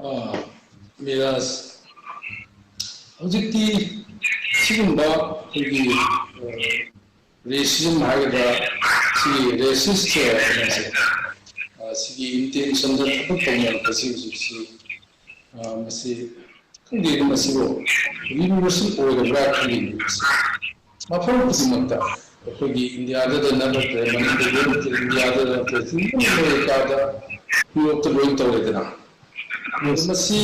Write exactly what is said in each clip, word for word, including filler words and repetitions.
ꯑ, ꯃꯤꯔꯥꯖ, ꯍꯧꯖꯤꯛꯇꯤ ꯁꯤꯒꯨꯝꯕ ꯑꯩꯈꯣꯏꯒꯤ, ꯑ, ꯔꯦꯁꯤꯖꯝ ꯍꯥꯏꯒꯗ꯭ꯔꯥ, ꯁꯤꯒꯤ ꯔꯦꯁꯤꯁ ꯀꯩꯅꯣꯁꯦ, ꯑ, ꯁꯤꯒꯤ ꯏꯟꯇꯦꯟꯁꯟꯗ ꯊꯕꯛ ꯇꯧꯅꯔꯛꯄꯁꯤ ꯍꯧꯖꯤꯛꯁꯤ, ꯑ, ꯃꯁꯤ ꯈꯪꯗꯦ, ꯃꯁꯤꯕꯨ ꯌꯨꯅꯤꯚꯔꯁꯦꯜ ꯑꯣꯏꯔꯕ꯭ꯔꯥ ꯈꯜꯂꯤꯅꯤ꯫ ꯃꯐꯝ ꯈꯨꯗꯤꯡꯃꯛꯇ, ꯑꯩꯈꯣꯏꯒꯤ ꯏꯟꯗꯤꯌꯥꯗꯗ ꯅꯠꯇ꯭ꯔꯦ, ꯃꯅꯤꯄꯨꯔꯗ ꯅꯠꯇ꯭ꯔꯦ, ꯏꯟꯗꯤꯌꯥꯗ ꯅꯠꯇ꯭ꯔꯦ, ꯏꯚꯟ ꯑꯃꯦꯔꯤꯀꯥꯗ, ꯌꯨꯔꯣꯞꯇ ꯂꯣꯏ ꯇꯧꯔꯦꯗꯅ꯫ ꯑꯗꯨ ꯃꯁꯤ,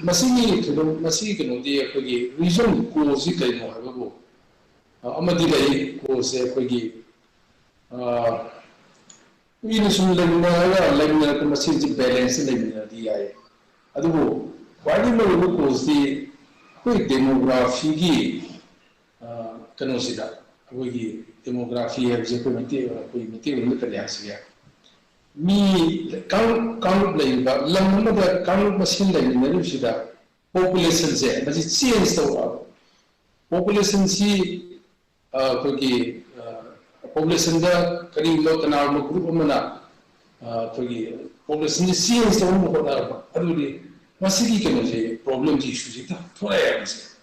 ꯃꯁꯤꯒꯤ ꯀꯩꯅꯣ, ꯃꯁꯤꯒꯤ ꯀꯩꯅꯣꯗꯤ ꯑꯩꯈꯣꯏꯒꯤ ꯔꯤꯖꯟ ꯀꯣꯁꯁꯤ ꯀꯩꯅꯣ ꯍꯥꯏꯕꯕꯨ, ꯑ, ꯑꯃꯗꯤ ꯂꯩ, ꯀꯣꯁꯁꯦ ꯑꯩꯈꯣꯏꯒꯤ, ꯑ, ꯀꯨꯏꯅ ꯁꯨꯝ ꯂꯩꯃꯤꯟꯅꯔꯒ ꯂꯩꯃꯤꯟꯅꯔꯛꯄ ꯃꯁꯦꯟꯁꯤ ꯕꯦꯂꯦꯟꯁꯇ ꯂꯩꯃꯤꯟꯅꯔꯗꯤ ꯌꯥꯏ꯫ ꯑꯗꯨꯕꯨ ꯈ꯭ꯋꯥꯏꯗꯒꯤ ꯃꯔꯨꯑꯣꯏꯕ ꯀꯣꯁꯇꯤ ꯑꯩꯈꯣꯏ ꯗꯦꯃꯣꯒ꯭ꯔꯥꯐꯤꯒꯤ, ꯑ, ꯀꯩꯅꯣꯁꯤꯗ, ꯑꯩꯈꯣꯏꯒꯤ ꯗꯦꯃꯣꯒ꯭ꯔꯥꯐꯤ ꯍꯥꯏꯕꯁꯦ ꯑꯩꯈꯣꯏ ꯃꯩꯇꯩ, ꯑꯩꯈꯣꯏ ꯃꯩꯇꯩꯂꯣꯟꯗ ꯀꯔꯤ ꯍꯥꯏꯁꯤꯒꯦ? ꯃꯤ, ꯀꯥꯡꯂꯨꯞ, ꯀꯥꯡꯂꯨꯞ ꯂꯩꯔꯤꯕ ꯂꯝ ꯑꯃꯗ ꯀꯥꯡꯂꯨꯞ ꯃꯁꯦꯟ ꯂꯩꯃꯤꯟꯅꯔꯤꯕꯁꯤꯗ ꯄꯣꯄꯨꯂꯦꯁꯟꯁꯦ ꯃꯁꯤ ꯆꯦꯟꯖ ꯇꯧꯕ꯫ ꯄꯣꯄꯨꯂꯦꯁꯟꯁꯤ, ꯑ, ꯑꯩꯈꯣꯏꯒꯤ, ꯑ, ꯄꯣꯄꯨꯂꯦꯁꯟꯗ ꯀꯔꯤꯒꯨꯝꯕ ꯀꯅꯥꯒꯨꯝꯕ ꯒ꯭ꯔꯨꯞ ꯑꯃꯅ, ꯑ, ꯑꯩꯈꯣꯏꯒꯤ ꯄꯣꯄꯨꯂꯦꯁꯟꯁꯤ ꯆꯦꯟꯖ ꯇꯧꯅꯕ ꯍꯣꯠꯅꯔꯛꯄ, ꯑꯗꯨꯗꯤ ꯃꯁꯤꯒꯤ ꯀꯩꯅꯣꯁꯦ, ꯄ꯭ꯔꯣꯕ꯭ꯂꯦꯝꯁꯤ, ꯏꯁꯨꯁꯤ ꯊꯣꯛꯂꯛꯑꯦ ꯍꯥꯏꯕꯁꯦ꯫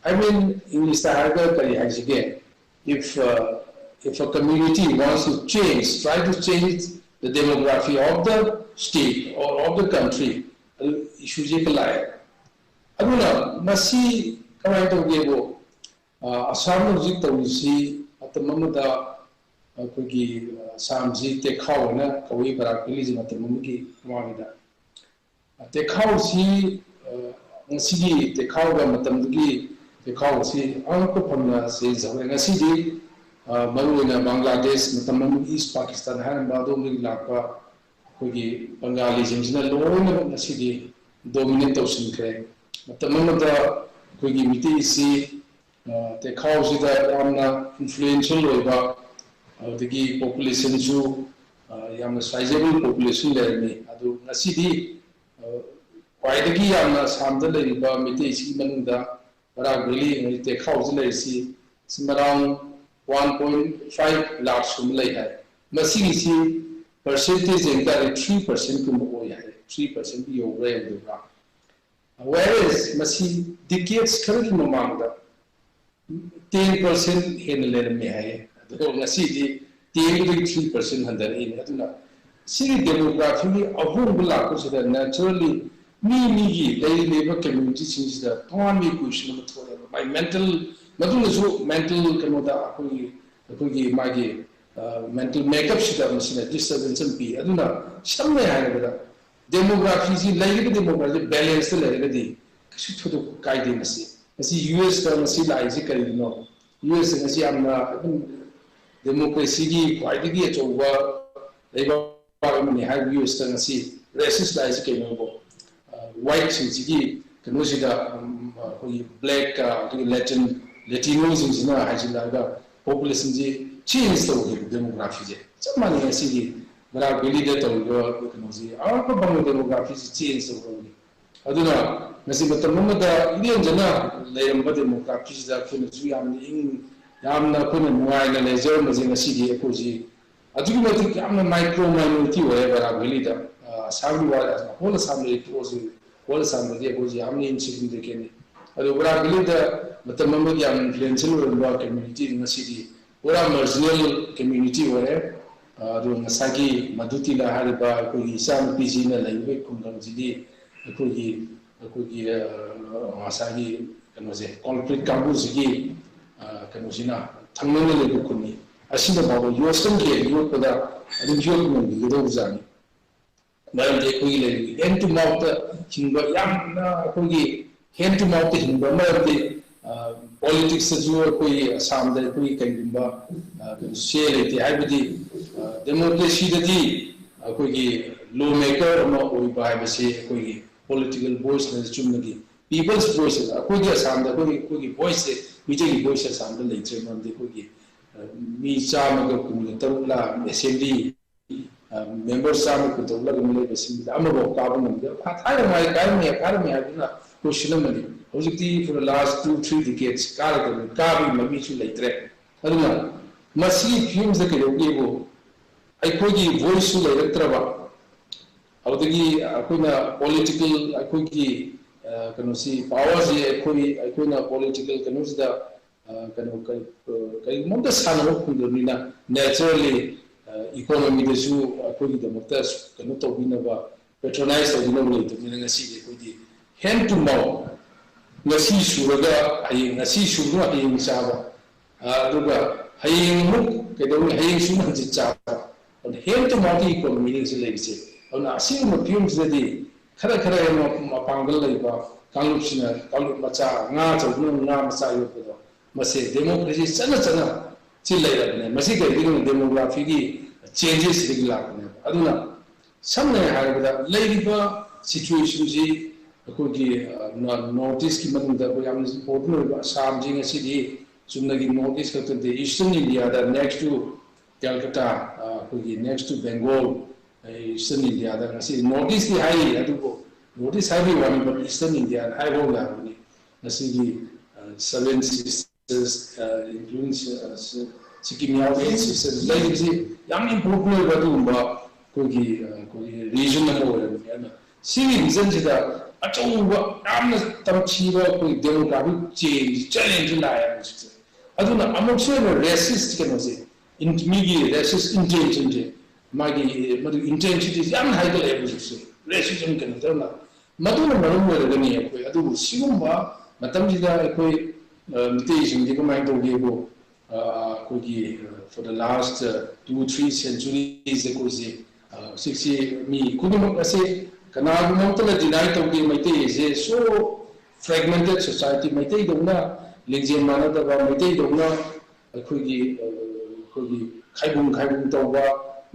I mean, ꯏꯪꯂꯤꯁꯇ ꯍꯥꯏꯔꯒ ꯀꯔꯤ ꯍꯥꯏꯁꯤꯒꯦ? If, uh, if a community wants to change, try to change the demography of the state or of the country, ꯑꯗꯨ ꯏꯁꯨꯁꯦ ꯍꯦꯛꯇ ꯂꯥꯛꯑꯦ꯫ ꯑꯗꯨꯅ ꯃꯁꯤ ꯀꯃꯥꯏꯅ ꯇꯧꯒꯦꯕꯨ, ꯑ, ꯑꯁꯥꯝꯅ ꯍꯧꯖꯤꯛ ꯇꯧꯔꯤꯁꯤ, ꯃꯇꯝ ꯑꯃꯗ ꯑꯩꯈꯣꯏꯒꯤ, ꯑ, ꯑꯁꯥꯝꯁꯤ ꯇꯦꯈꯥꯎ ꯍꯥꯏꯅ ꯀꯧꯏ, ꯕꯔꯥꯛ ꯚꯦꯂꯤꯁꯤ ꯃꯇꯝ ꯑꯃꯒꯤ ꯃꯃꯥꯡꯗ꯫ ꯇꯦꯈꯥꯎꯁꯤ, ꯑ, ꯉꯁꯤꯒꯤ ꯇꯦꯈꯥꯎꯒ ꯃꯇꯝꯗꯨꯒꯤ ꯇꯦꯈꯥꯎ ꯑꯁꯤ ꯑꯉꯛꯄ ꯐꯪꯅ ꯆꯦꯟꯖ ꯇꯧꯔꯦ꯫ ꯉꯁꯤꯗꯤ, ꯑ, ꯃꯔꯨꯑꯣꯏꯅ ꯕꯪꯒ꯭ꯂꯥꯗꯦꯁ, ꯃꯇꯝ ꯑꯃꯒꯤ ꯏꯁ ꯄꯥꯀꯤꯁꯇꯥꯟ ꯍꯥꯏꯔꯝꯕ, ꯑꯗꯣꯝꯗꯒꯤ ꯂꯥꯛꯄ ꯑꯩꯈꯣꯏꯒꯤ ꯕꯪꯒꯥꯂꯤꯁꯤꯡꯁꯤꯅ ꯂꯣꯏꯅꯃꯛ ꯉꯁꯤꯗꯤ ꯗꯣꯃꯤꯅꯦꯠ ꯇꯧꯁꯤꯟꯈ꯭ꯔꯦ꯫ ꯃꯇꯝ ꯑꯃꯗ ꯑꯩꯈꯣꯏꯒꯤ ꯃꯤꯇꯩꯁꯤ, ꯑ, ꯇꯦꯈꯥꯎꯁꯤꯗ ꯌꯥꯝꯅ ꯏꯟꯐ꯭ꯂꯨꯌꯦꯟꯁꯤꯌꯦꯜ ꯑꯣꯏꯕ, ꯑꯗꯨꯗꯒꯤ ꯄꯣꯄꯨꯂꯦꯁꯟꯁꯨ, ꯑ, ꯌꯥꯝꯅ ꯁꯥꯏꯖꯦꯕꯜ ꯄꯣꯄꯨꯂꯦꯁꯟ ꯂꯩꯔꯝꯃꯤ꯫ ꯑꯗꯨ ꯉꯁꯤꯗꯤ, ꯑ, ꯈ꯭ꯋꯥꯏꯗꯒꯤ ꯌꯥꯝꯅ ꯑꯁꯥꯝꯗ ꯂꯩꯔꯤꯕ ꯃꯤꯇꯩꯁꯤꯒꯤ ꯃꯅꯨꯡꯗ ꯕꯔꯥꯛ ꯚꯦꯂꯤ, ꯇꯦꯈꯥꯎꯁꯤ ꯂꯩꯔꯤꯁꯤ, ꯁꯤ around one point five lakh ꯁꯨꯝ ꯂꯩ ꯍꯥꯏ꯫ ꯃꯁꯤꯒꯤꯁꯤ ꯄꯔꯁꯦꯟꯇꯦꯖ ꯌꯦꯡ ꯇꯥꯔꯗꯤ ꯊ꯭ꯔꯤ ꯄꯔꯁꯦꯟꯠ ꯀꯨꯝꯕ ꯑꯣꯏ ꯍꯥꯏ꯫ three percent ꯌꯧꯕ꯭ꯔꯥ ꯌꯧꯗꯕ꯭ꯔꯥ? Whereas ꯃꯁꯤ decades ꯈꯔꯒꯤ ꯃꯃꯥꯡꯗ ten percent ꯍꯦꯟꯅ ꯂꯩꯔꯝꯃꯦ ꯍꯥꯏꯌꯦ꯫ ꯑꯗꯣ ꯉꯁꯤꯗꯤ ten ꯗꯒꯤ three percent ꯍꯟꯊꯔꯛꯏꯅꯦ꯫ ꯑꯗꯨꯅ ꯁꯤꯒꯤ demographyꯒꯤ ꯑꯍꯣꯡꯕ ꯂꯥꯛꯄꯁꯤꯗ naturally ꯃꯤ ꯃꯤꯒꯤ ꯂꯩꯔꯤꯕ communityꯁꯤꯡꯁꯤꯗ ꯇꯣꯉꯥꯟꯕ equation ꯑꯃ ꯊꯣꯛꯑꯦꯕ꯫ My mental, ꯃꯗꯨꯅꯁꯨ mental ꯀꯩꯅꯣꯗ ꯑꯩꯈꯣꯏꯒꯤ, ꯑꯩꯈꯣꯏꯒꯤ ꯃꯥꯒꯤ mental makeupꯁꯤꯗ ꯃꯁꯤꯅ disturbance ꯑꯃ ꯄꯤ꯫ ꯑꯗꯨꯅ ꯁꯝꯅ ꯍꯥꯏꯔꯕꯗ demographyꯁꯤ, ꯂꯩꯔꯤꯕ demography balanceꯇ ꯂꯩꯔꯒꯗꯤ ꯀꯩꯁꯨ ꯊꯣꯏꯗꯣꯛꯄ ꯀꯥꯏꯗꯦ꯫ ꯃꯁꯤ, ꯃꯁꯤ USꯇ ꯉꯁꯤ ꯂꯥꯛꯏꯁꯤ ꯀꯔꯤꯒꯤꯅꯣ? USꯇ ꯉꯁꯤ ꯌꯥꯝꯅ ꯑꯗꯨꯝ democracyꯒꯤ ꯈ꯭ꯋꯥꯏꯗꯒꯤ ꯑꯆꯧꯕ ꯂꯩꯕꯥꯛ ꯑꯃꯅꯤ ꯍꯥꯏꯕ USꯇ ꯉꯁꯤ racist ꯂꯥꯛꯏꯁꯤ ꯀꯩꯅꯣꯕꯨ? Whiteꯁꯤꯡꯁꯤꯒꯤ ꯀꯩꯅꯣꯁꯤꯗ, ꯑꯩꯈꯣꯏꯒꯤ blackꯀ ꯑꯗꯨꯒ Latin, Latinoꯁꯤꯡꯁꯤꯅ ꯍꯥꯏꯖꯤꯜꯂꯛꯑꯒ populationꯁꯤ change ꯇꯧꯈꯤꯕ demographyꯁꯦ꯫ ꯆꯞ ꯃꯥꯟꯅꯩ ꯉꯁꯤꯒꯤ ꯕꯔꯥꯛ ꯚꯦꯂꯤꯗ ꯇꯧꯔꯤꯕ ꯀꯩꯅꯣꯁꯤ꯫ ꯑꯉꯛꯄ ꯐꯪꯕ demographyꯁꯤ change ꯇꯧꯈ꯭ꯔꯕꯅꯤ꯫ ꯑꯗꯨꯅ ꯉꯁꯤ ꯃꯇꯝ ꯑꯃꯗ ꯏꯔꯦꯟꯖꯅ ꯂꯩꯔꯝꯕ demographyꯁꯤꯗ ꯑꯩꯈꯣꯏꯅꯁꯨ ꯌꯥꯝꯅ ꯏꯪ, ꯌꯥꯝꯅ ꯑꯩꯈꯣꯏꯅ ꯅꯨꯡꯉꯥꯏꯅ ꯂꯩꯖꯔꯝꯕꯁꯦ ꯉꯁꯤꯗꯤ ꯑꯩꯈꯣꯏꯁꯤ ꯑꯗꯨꯛꯀꯤ ꯃꯇꯤꯛ ꯌꯥꯝꯅ micro minority ꯑꯣꯏꯔꯦ ꯕꯔꯥꯛ ꯚꯦꯂꯤꯗ꯫ ꯑꯁꯥꯝꯒꯤ ꯋꯥ, whole ꯑꯁꯥꯝꯗꯗꯤ ꯇꯣꯛꯑꯁꯤ, whole ꯑꯁꯥꯝꯗꯗꯤ ꯑꯩꯈꯣꯏꯁꯤ ꯌꯥꯝꯅ insignificantꯅꯤ꯫ ꯑꯗꯨ ꯕꯔꯥꯛ ꯚꯦꯂꯤꯗ ꯃꯇꯝ ꯑꯃꯗ ꯌꯥꯝ influential ꯑꯣꯏꯔꯝꯕ community ꯉꯁꯤꯗꯤ ꯄꯨꯔꯥ marginal community ꯑꯣꯏꯔꯦ꯫ ꯑꯗꯨ ꯉꯁꯥꯏꯒꯤ ꯃꯗꯨꯇꯤꯅ ꯍꯥꯏꯔꯤꯕ ꯑꯩꯈꯣꯏꯒꯤ ꯏꯆꯥꯅꯨꯄꯤꯁꯤꯅ ꯂꯩꯔꯤꯕ ꯈꯨꯡꯒꯪꯁꯤꯗꯤ ꯑꯩꯈꯣꯏꯒꯤ, ꯑꯩꯈꯣꯏꯒꯤ ꯉꯁꯥꯏꯒꯤ ꯀꯩꯅꯣꯁꯦ, culprit ꯀꯥꯡꯕꯨꯁꯤꯒꯤ ꯀꯩꯅꯣꯁꯤꯅ ꯊꯪꯅꯅ ꯂꯩꯕ ꯈꯨꯟꯅꯤ꯫ ꯑꯁꯤꯅ ꯐꯥꯎꯕ ꯌꯣꯠꯁꯟꯒꯦ ꯌꯣꯠꯄꯗ ꯑꯗꯨꯝ ꯌꯣꯠꯄ ꯉꯝꯕꯤꯒꯗꯧꯕꯖꯥꯠꯅꯤ꯫ ꯃꯔꯝꯗꯤ ꯑꯩꯈꯣꯏꯒꯤ ꯂꯩꯔꯤꯕ hand to mouthꯇ ꯍꯤꯡꯕ, ꯌꯥꯝꯅ ꯑꯩꯈꯣꯏꯒꯤ hand to mouthꯇ ꯍꯤꯡꯕ꯫ ꯃꯔꯝꯗꯤ politicsꯇꯁꯨ ꯑꯩꯈꯣꯏꯒꯤ ꯑꯁꯥꯝꯗ ꯑꯩꯈꯣꯏꯒꯤ ꯀꯔꯤꯒꯨꯝꯕ ꯁꯦ ꯂꯩꯇꯦ꯫ ꯍꯥꯏꯕꯗꯤ democracyꯗꯗꯤ ꯑꯩꯈꯣꯏꯒꯤ law maker ꯑꯃ ꯑꯣꯏꯕ ꯍꯥꯏꯕꯁꯤ ꯑꯩꯈꯣꯏꯒꯤ political voiceꯅ ꯆꯨꯝꯅꯒꯤ people's voice꯫ ꯑꯩꯈꯣꯏꯒꯤ ꯑꯁꯥꯝꯗ ꯑꯩꯈꯣꯏꯒꯤ, ꯑꯩꯈꯣꯏꯒꯤ voiceꯁꯦ, ꯃꯤꯇꯩꯒꯤ voice ꯑꯁꯥꯝꯗ ꯂꯩꯇ꯭ꯔꯦ꯫ ꯃꯔꯝꯗꯤ ꯑꯩꯈꯣꯏꯒꯤ ꯃꯤ ꯆꯥꯝꯃꯒ ꯀꯨꯟꯒ ꯇꯔꯨꯛꯂ assembly member ꯆꯥꯝꯃ ꯀꯨꯟ ꯇꯔꯨꯛꯂ ꯑꯗꯨꯝ ꯂꯩꯕꯁꯤꯡꯗ ꯑꯃꯐꯥꯎ ꯀꯥꯕ ꯉꯝꯗꯦ꯫ ꯊꯥꯏꯅ ꯃꯥꯏ ꯀꯥꯔꯝꯃꯤ, ꯀꯥꯔꯝꯃꯤ ꯍꯥꯏꯗꯨꯅ ꯂꯣꯏꯁꯤꯜꯂꯝꯕꯅꯤ꯫ ꯍꯧꯖꯤꯛꯇꯤ for the last two, three decades ꯀꯥꯔꯗꯕꯅꯤ, ꯀꯥꯕꯒꯤ ꯃꯃꯤꯁꯨ ꯂꯩꯇ꯭ꯔꯦ꯫ ꯑꯗꯨꯅ ꯃꯁꯤꯒꯤ ꯐꯤꯕꯝꯁꯤꯗ ꯀꯩꯗꯧꯒꯦꯕꯨ, ꯑꯩꯈꯣꯏꯒꯤ voiceꯁꯨ ꯂꯩꯔꯛꯇ꯭ꯔꯕ, ꯑꯗꯨꯗꯒꯤ ꯑꯩꯈꯣꯏꯅ ꯄꯣꯂꯤꯇꯤꯀꯦꯜ ꯑꯩꯈꯣꯏꯒꯤ ꯀꯩꯅꯣꯁꯤ ꯄꯥꯋꯔꯁꯤ ꯑꯩꯈꯣꯏ ꯑꯩꯈꯣꯏꯅ ꯄꯣꯂꯤꯇꯤꯀꯦꯜ ꯀꯩꯅꯣꯁꯤꯗ ꯀꯩꯅꯣ ꯀꯔꯤꯒꯨꯝꯕ ꯑꯝꯇ ꯁꯥꯟꯅꯕ ꯐꯪꯗꯕꯅꯤꯅ ꯅꯦꯆꯔꯦꯜꯂꯤ ꯏꯀꯣꯅꯣꯃꯤꯗꯁꯨ ꯑꯩꯈꯣꯏꯒꯤꯗꯃꯛꯇ ꯀꯩꯅꯣ ꯇꯧꯕꯤꯅꯕ ꯄꯦꯇ꯭ꯔꯣꯅꯥꯏꯁ ꯇꯧꯕꯤꯅꯕ ꯂꯩꯇꯕꯅꯤꯅ ꯉꯁꯤꯗꯤ ꯑꯩꯈꯣꯏꯗꯤ ꯍꯦꯟ ꯇꯨ ꯃꯥꯎ ꯉꯁꯤ ꯁꯨꯔꯒ ꯍꯌꯦꯡ ꯉꯁꯤ ꯁꯨꯔꯒ ꯍꯌꯦꯡ ꯆꯥꯕ ꯑꯗꯨꯒ ꯍꯌꯦꯡ ꯑꯃꯨꯛ ꯀꯩꯗꯧꯅꯤ ꯍꯌꯦꯡ ꯁꯨꯝ ꯍꯟꯖꯤꯟ ꯆꯥꯕ ꯑꯗꯨꯅ ꯍꯦꯟ ꯇꯨ ꯃꯥꯎ ꯏꯀꯣꯅꯣꯃꯤꯅꯤ ꯁꯤ ꯂꯩꯔꯤꯁꯦ꯫ ꯑꯗꯨꯅ ꯑꯁꯤꯒꯨꯝꯕ ꯐꯤꯕꯝꯁꯤꯗꯗꯤ ꯈꯔ ꯈꯔ ꯍꯦꯟꯅ ꯃꯄꯥꯡꯒꯜ ꯂꯩꯕ ꯀꯥꯡꯂꯨꯞꯁꯤꯅ ꯀꯥꯡꯂꯨꯞ ꯃꯆꯥ ꯉꯥ ꯑꯆꯧꯕꯅ ꯉꯥ ꯃꯆꯥ ꯌꯣꯛꯄꯗꯣ ꯃꯁꯦ ꯗꯦꯃꯣꯀ꯭ꯔꯦꯁꯤ ꯆꯠꯅ ꯆꯠꯅ ꯁꯤ ꯂꯩꯔꯕꯅꯦ꯫ ꯃꯁꯤ ꯀꯩꯒꯤꯅꯣ ꯗꯦꯃꯣꯒ꯭ꯔꯥꯐꯤꯒꯤ ꯆꯦꯟꯖꯦꯁꯁꯤꯗꯒꯤ ꯂꯥꯛꯄꯅꯦꯕ꯫ ꯑꯗꯨꯅ ꯁꯝꯅ ꯍꯥꯏꯔꯕꯗ ꯂꯩꯔꯤꯕ ꯁꯤꯆꯨꯋꯦꯁꯟꯁꯤ ꯑꯩꯈꯣꯏꯒꯤ ꯅꯣꯔꯠ ꯏꯁꯀꯤ ꯃꯅꯨꯡꯗ ꯑꯩꯈꯣꯏ ꯌꯥꯝꯅ ꯏꯝꯄꯣꯔꯇꯦꯟ ꯑꯣꯏꯕ ꯑꯁꯥꯝꯁꯤ ꯉꯁꯤꯗꯤ ꯆꯨꯝꯅꯒꯤ ꯅꯣꯔꯠ ꯏꯁ ꯈꯛꯇ ꯅꯠꯇꯦ ꯏꯁꯇꯔꯟ ꯏꯟꯗꯤꯌꯥꯗ next to Calcutta ꯑꯩꯈꯣꯏꯒꯤ next to Bengal ꯏꯁꯇꯔꯟ ꯏꯟꯗꯤꯌꯥꯗ ꯉꯁꯤ ꯅꯣꯔꯠ ꯏꯁꯀꯤ ꯍꯥꯏꯔꯤ ꯑꯗꯨꯕꯨ ꯅꯣꯔꯠ ꯏꯁ ꯍꯥꯏꯕꯒꯤ ꯋꯥꯅꯤ but ꯏꯁꯇꯔꯟ ꯏꯟꯗꯤꯌꯥ ꯍꯥꯏꯕ ꯌꯥꯕꯅꯤ꯫ ꯉꯁꯤꯒꯤ seven sisters including ꯁꯤꯀꯤꯝ ꯌꯥꯎꯔꯤ ꯁꯤꯁꯇꯔ ꯂꯩꯔꯤꯕꯁꯤ ꯌꯥꯝ ꯏꯝꯄꯣꯔꯇꯦꯟ ꯑꯣꯏꯕ ꯑꯗꯨꯒꯨꯝꯕ ꯑꯩꯈꯣꯏꯒꯤ ꯑꯩꯈꯣꯏꯒꯤ ꯔꯤꯖꯟ ꯑꯃ ꯑꯣꯏꯔꯕꯅꯤ꯫ ꯑꯗꯨꯅ ꯁꯤꯒꯤ ꯔꯤꯖꯟꯁꯤꯗ ꯑꯆꯧꯕ ꯌꯥꯝꯅ ꯇꯝꯊꯤꯕ ꯑꯩꯈꯣꯏ ꯗꯦꯃꯣꯒ꯭ꯔꯥꯐꯤꯛ ꯆꯦꯟꯖ ꯆꯦꯂꯦꯟꯖ ꯂꯥꯛꯑꯦ ꯍꯧꯖꯤꯛꯁꯦ꯫ ꯑꯗꯨꯅ ꯑꯃꯨꯛꯁꯨ ꯍꯦꯟꯅ ꯔꯦꯁꯤꯁ ꯀꯩꯅꯣꯁꯦ ꯃꯤꯒꯤ ꯔꯦꯁꯤꯁ ꯏꯟꯇꯦꯟꯁꯟꯁꯦ ꯃꯥꯒꯤ ꯃꯗꯨ ꯏꯟꯇꯦꯟꯁꯤꯇꯤꯁꯦ ꯌꯥꯝꯅ ꯍꯥꯏꯒꯠꯂꯛꯑꯦ ꯍꯧꯖꯤꯛꯁꯦ꯫ ꯔꯦꯁꯤꯖꯝ ꯀꯩꯅꯣ ꯇꯧꯅ ꯃꯗꯨꯅ ꯃꯔꯝ ꯑꯣꯏꯔꯒꯅꯤ ꯑꯩꯈꯣꯏ ꯑꯗꯨꯕꯨ ꯁꯤꯒꯨꯝꯕ ꯃꯇꯝꯁꯤꯗ ꯑꯩꯈꯣꯏ ꯃꯤꯇꯩꯁꯤꯡꯁꯤ ꯀꯃꯥꯏꯅ ꯇꯧꯒꯦꯕꯨ ꯑꯩꯈꯣꯏꯒꯤ for the last two three centuries ꯑꯩꯈꯣꯏꯁꯦ ꯍꯧꯖꯤꯛꯁꯤ ꯃꯤ ꯈꯨꯗꯤꯡꯃꯛ ꯑꯁꯦ ꯀꯅꯥꯒꯨꯝꯕ ꯑꯃꯠꯇꯅ ꯗꯤꯅꯥꯏ ꯇꯧꯗꯦ ꯃꯩꯇꯩꯁꯦ so fragmented society ꯃꯩꯇꯩꯗꯧꯅ ꯂꯤꯡꯖꯦꯜ ꯃꯥꯟꯅꯗꯕ ꯃꯩꯇꯩꯗꯧꯅ ꯑꯩꯈꯣꯏꯒꯤ ꯑꯩꯈꯣꯏꯒꯤ ꯈꯥꯏꯕꯨꯡ ꯈꯥꯏꯕꯨꯡ ꯇꯧꯕ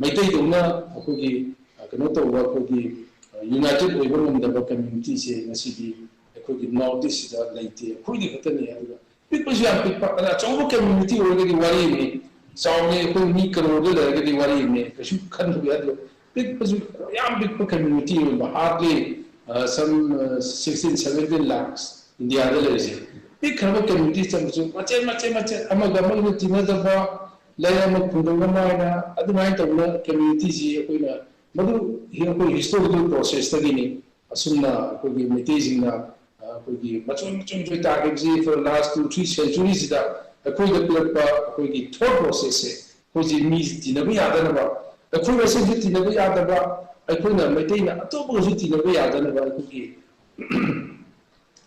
ꯃꯩꯇꯩꯗꯧꯅ ꯑꯩꯈꯣꯏꯒꯤ ꯀꯩꯅꯣ ꯇꯧꯕ ꯑꯩꯈꯣꯏꯒꯤ ꯌꯨꯅꯥꯏꯇꯦꯠ ꯑꯣꯏꯕ ꯉꯝꯗꯕ ꯀꯝꯃ꯭ꯌꯨꯅꯤꯇꯤꯁꯦ ꯉꯁꯤꯗꯤ ꯑꯩꯈꯣꯏꯒꯤ ꯅꯣꯔꯠ ꯏꯁꯁꯤꯗ ꯂꯩꯇꯦ꯫ ꯑꯩꯈꯣꯏꯗꯤ ꯈꯛꯇꯅꯤ꯫ ꯑꯗꯨꯒ ꯄꯤꯛꯄꯁꯨ ꯌꯥꯝ ꯄꯤꯛꯄ ꯑꯗ ꯑꯆꯧꯕ ꯀꯝꯃ꯭ꯌꯨꯅꯤꯇꯤ ꯑꯣꯏꯔꯒꯗꯤ ꯋꯥꯔꯤꯅꯤ꯫ ꯆꯥꯎꯔꯦ ꯑꯩꯈꯣꯏ ꯃꯤ ꯀꯔꯣꯔꯗ ꯂꯩꯔꯒꯗꯤ ꯋꯥꯔꯤꯅꯤ ꯀꯩꯁꯨ ꯈꯟꯗꯕ ꯌꯥꯗꯦ꯫ ꯄꯤꯛꯄꯁꯨ ꯌꯥꯝ ꯄꯤꯛꯄ ꯀꯝꯃ꯭ꯌꯨꯅꯤꯇꯤ ꯑꯣꯏꯕ hardly some sixteen seventeen lakhs ꯏꯟꯗꯤꯌꯥꯗ ꯂꯩꯔꯤꯁꯦ꯫ ꯄꯤꯛꯈ꯭ꯔꯕ ꯀꯝꯃ꯭ꯌꯨꯅꯤꯇꯤ ꯆꯪꯕꯁꯨ ꯃꯆꯦꯠ ꯃꯆꯦꯠ ꯃꯆꯦꯠ ꯑꯃꯒ ꯑꯃꯒ ꯇꯤꯟꯅꯗꯕ ꯂꯩ ꯑꯃ ꯈꯨꯡꯒꯪ ꯑꯃ ꯍꯥꯏꯅ ꯑꯗꯨꯃꯥꯏꯅ ꯇꯧꯅ ꯀꯝꯃ꯭ꯌꯨꯅꯤꯇꯤꯁꯤ ꯑꯩꯈꯣꯏꯅ ꯃꯗꯨ ꯑꯩꯈꯣꯏ historical processꯇꯒꯤꯅꯤ꯫ ꯑꯁꯨꯝꯅ ꯑꯩꯈꯣꯏꯒꯤ ꯃꯩꯇꯩꯁꯤꯡꯅ ꯑꯩꯈꯣꯏꯒꯤ ꯃꯆꯣꯏ ꯃꯆꯣꯏ ꯃꯆꯣꯏ ꯇꯥꯈꯤꯕꯁꯤ for last two three centuryꯁꯤꯗ ꯑꯩꯈꯣꯏꯗ ꯄꯤꯔꯛꯄ ꯑꯩꯈꯣꯏꯒꯤ thought processꯁꯦ, ꯑꯩꯈꯣꯏꯁꯤ ꯃꯤ ꯇꯤꯟꯅꯕ ꯌꯥꯗꯅꯕ, ꯑꯩꯈꯣꯏ ꯃꯁꯦꯟꯁꯨ ꯇꯤꯟꯅꯕ ꯌꯥꯗꯕ, ꯑꯩꯈꯣꯏꯅ ꯃꯩꯇꯩꯅ ꯑꯇꯣꯞꯄꯒꯁꯨ ꯇꯤꯟꯅꯕ ꯌꯥꯗꯅꯕ ꯑꯩꯈꯣꯏꯒꯤ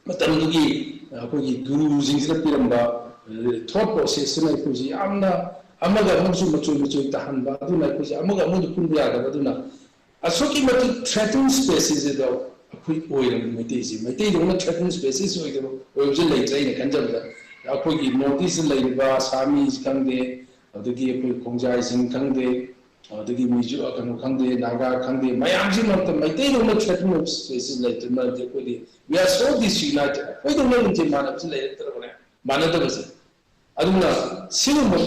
ꯃꯇꯝꯗꯨꯒꯤ ꯑꯩꯈꯣꯏꯒꯤ ꯒꯨꯔꯨꯁꯤꯡꯁꯤꯅ ꯄꯤꯔꯝꯕ thought processꯁꯤꯅ ꯑꯩꯈꯣꯏꯁꯤ ꯌꯥꯝꯅ ꯑꯃꯒ ꯑꯃꯒꯁꯨ ꯃꯆꯣꯏ ꯃꯆꯣꯏ ꯇꯥꯍꯟꯕ, ꯑꯗꯨꯅ ꯑꯩꯈꯣꯏꯁꯤ ꯑꯃꯒ ꯑꯃꯒ ꯄꯨꯟꯕ ꯌꯥꯗꯕ꯫ ꯑꯗꯨꯅ ꯑꯁꯨꯛꯀꯤ ꯃꯇꯤꯛ threatened species ꯑꯗꯣ ꯑꯩꯈꯣꯏ ꯑꯣꯏꯔꯕ ꯃꯩꯇꯩꯁꯤ, ꯃꯩꯇꯩꯗꯧꯅ threatened species ꯑꯣꯏꯗꯕ, ꯑꯣꯏꯕꯁꯦ ꯂꯩꯇ꯭ꯔꯦ꯫ ꯑꯩꯅ ꯈꯟꯖꯕꯗ ꯑꯩꯈꯣꯏꯒꯤ North East ꯂꯩꯔꯤꯕ ꯑꯁꯥꯃꯤꯁ ꯈꯪꯗꯦ, ꯑꯗꯒꯤ ꯑꯩꯈꯣꯏ ꯈꯣꯡꯖꯥꯏꯁꯤꯡ ꯈꯪꯗꯦ, ꯑꯗꯒꯤ ꯃꯤꯖꯣ ꯀꯩꯅꯣ ꯈꯪꯗꯦ, ꯅꯥꯒꯥ ꯈꯪꯗꯦ, ꯃꯌꯥꯝꯁꯤ ꯃꯔꯛꯇ ꯃꯩꯇꯩꯗꯧꯅ threatened species ꯂꯩꯇ꯭ꯔꯦ꯫ ꯃꯔꯝꯗꯤ ꯑꯩꯈꯣꯏꯗꯤ we are so disunited, ꯑꯩꯈꯣꯏꯗꯧꯅ ꯂꯤꯡꯖꯦꯜ ꯃꯥꯟꯅꯕꯁꯤ ꯂꯩꯔꯛꯇ꯭ꯔꯕꯅꯦ, ꯃꯥꯟꯅꯗꯕꯁꯦ꯫ ꯑꯗꯨꯅ ꯁꯤꯒꯨꯝꯕ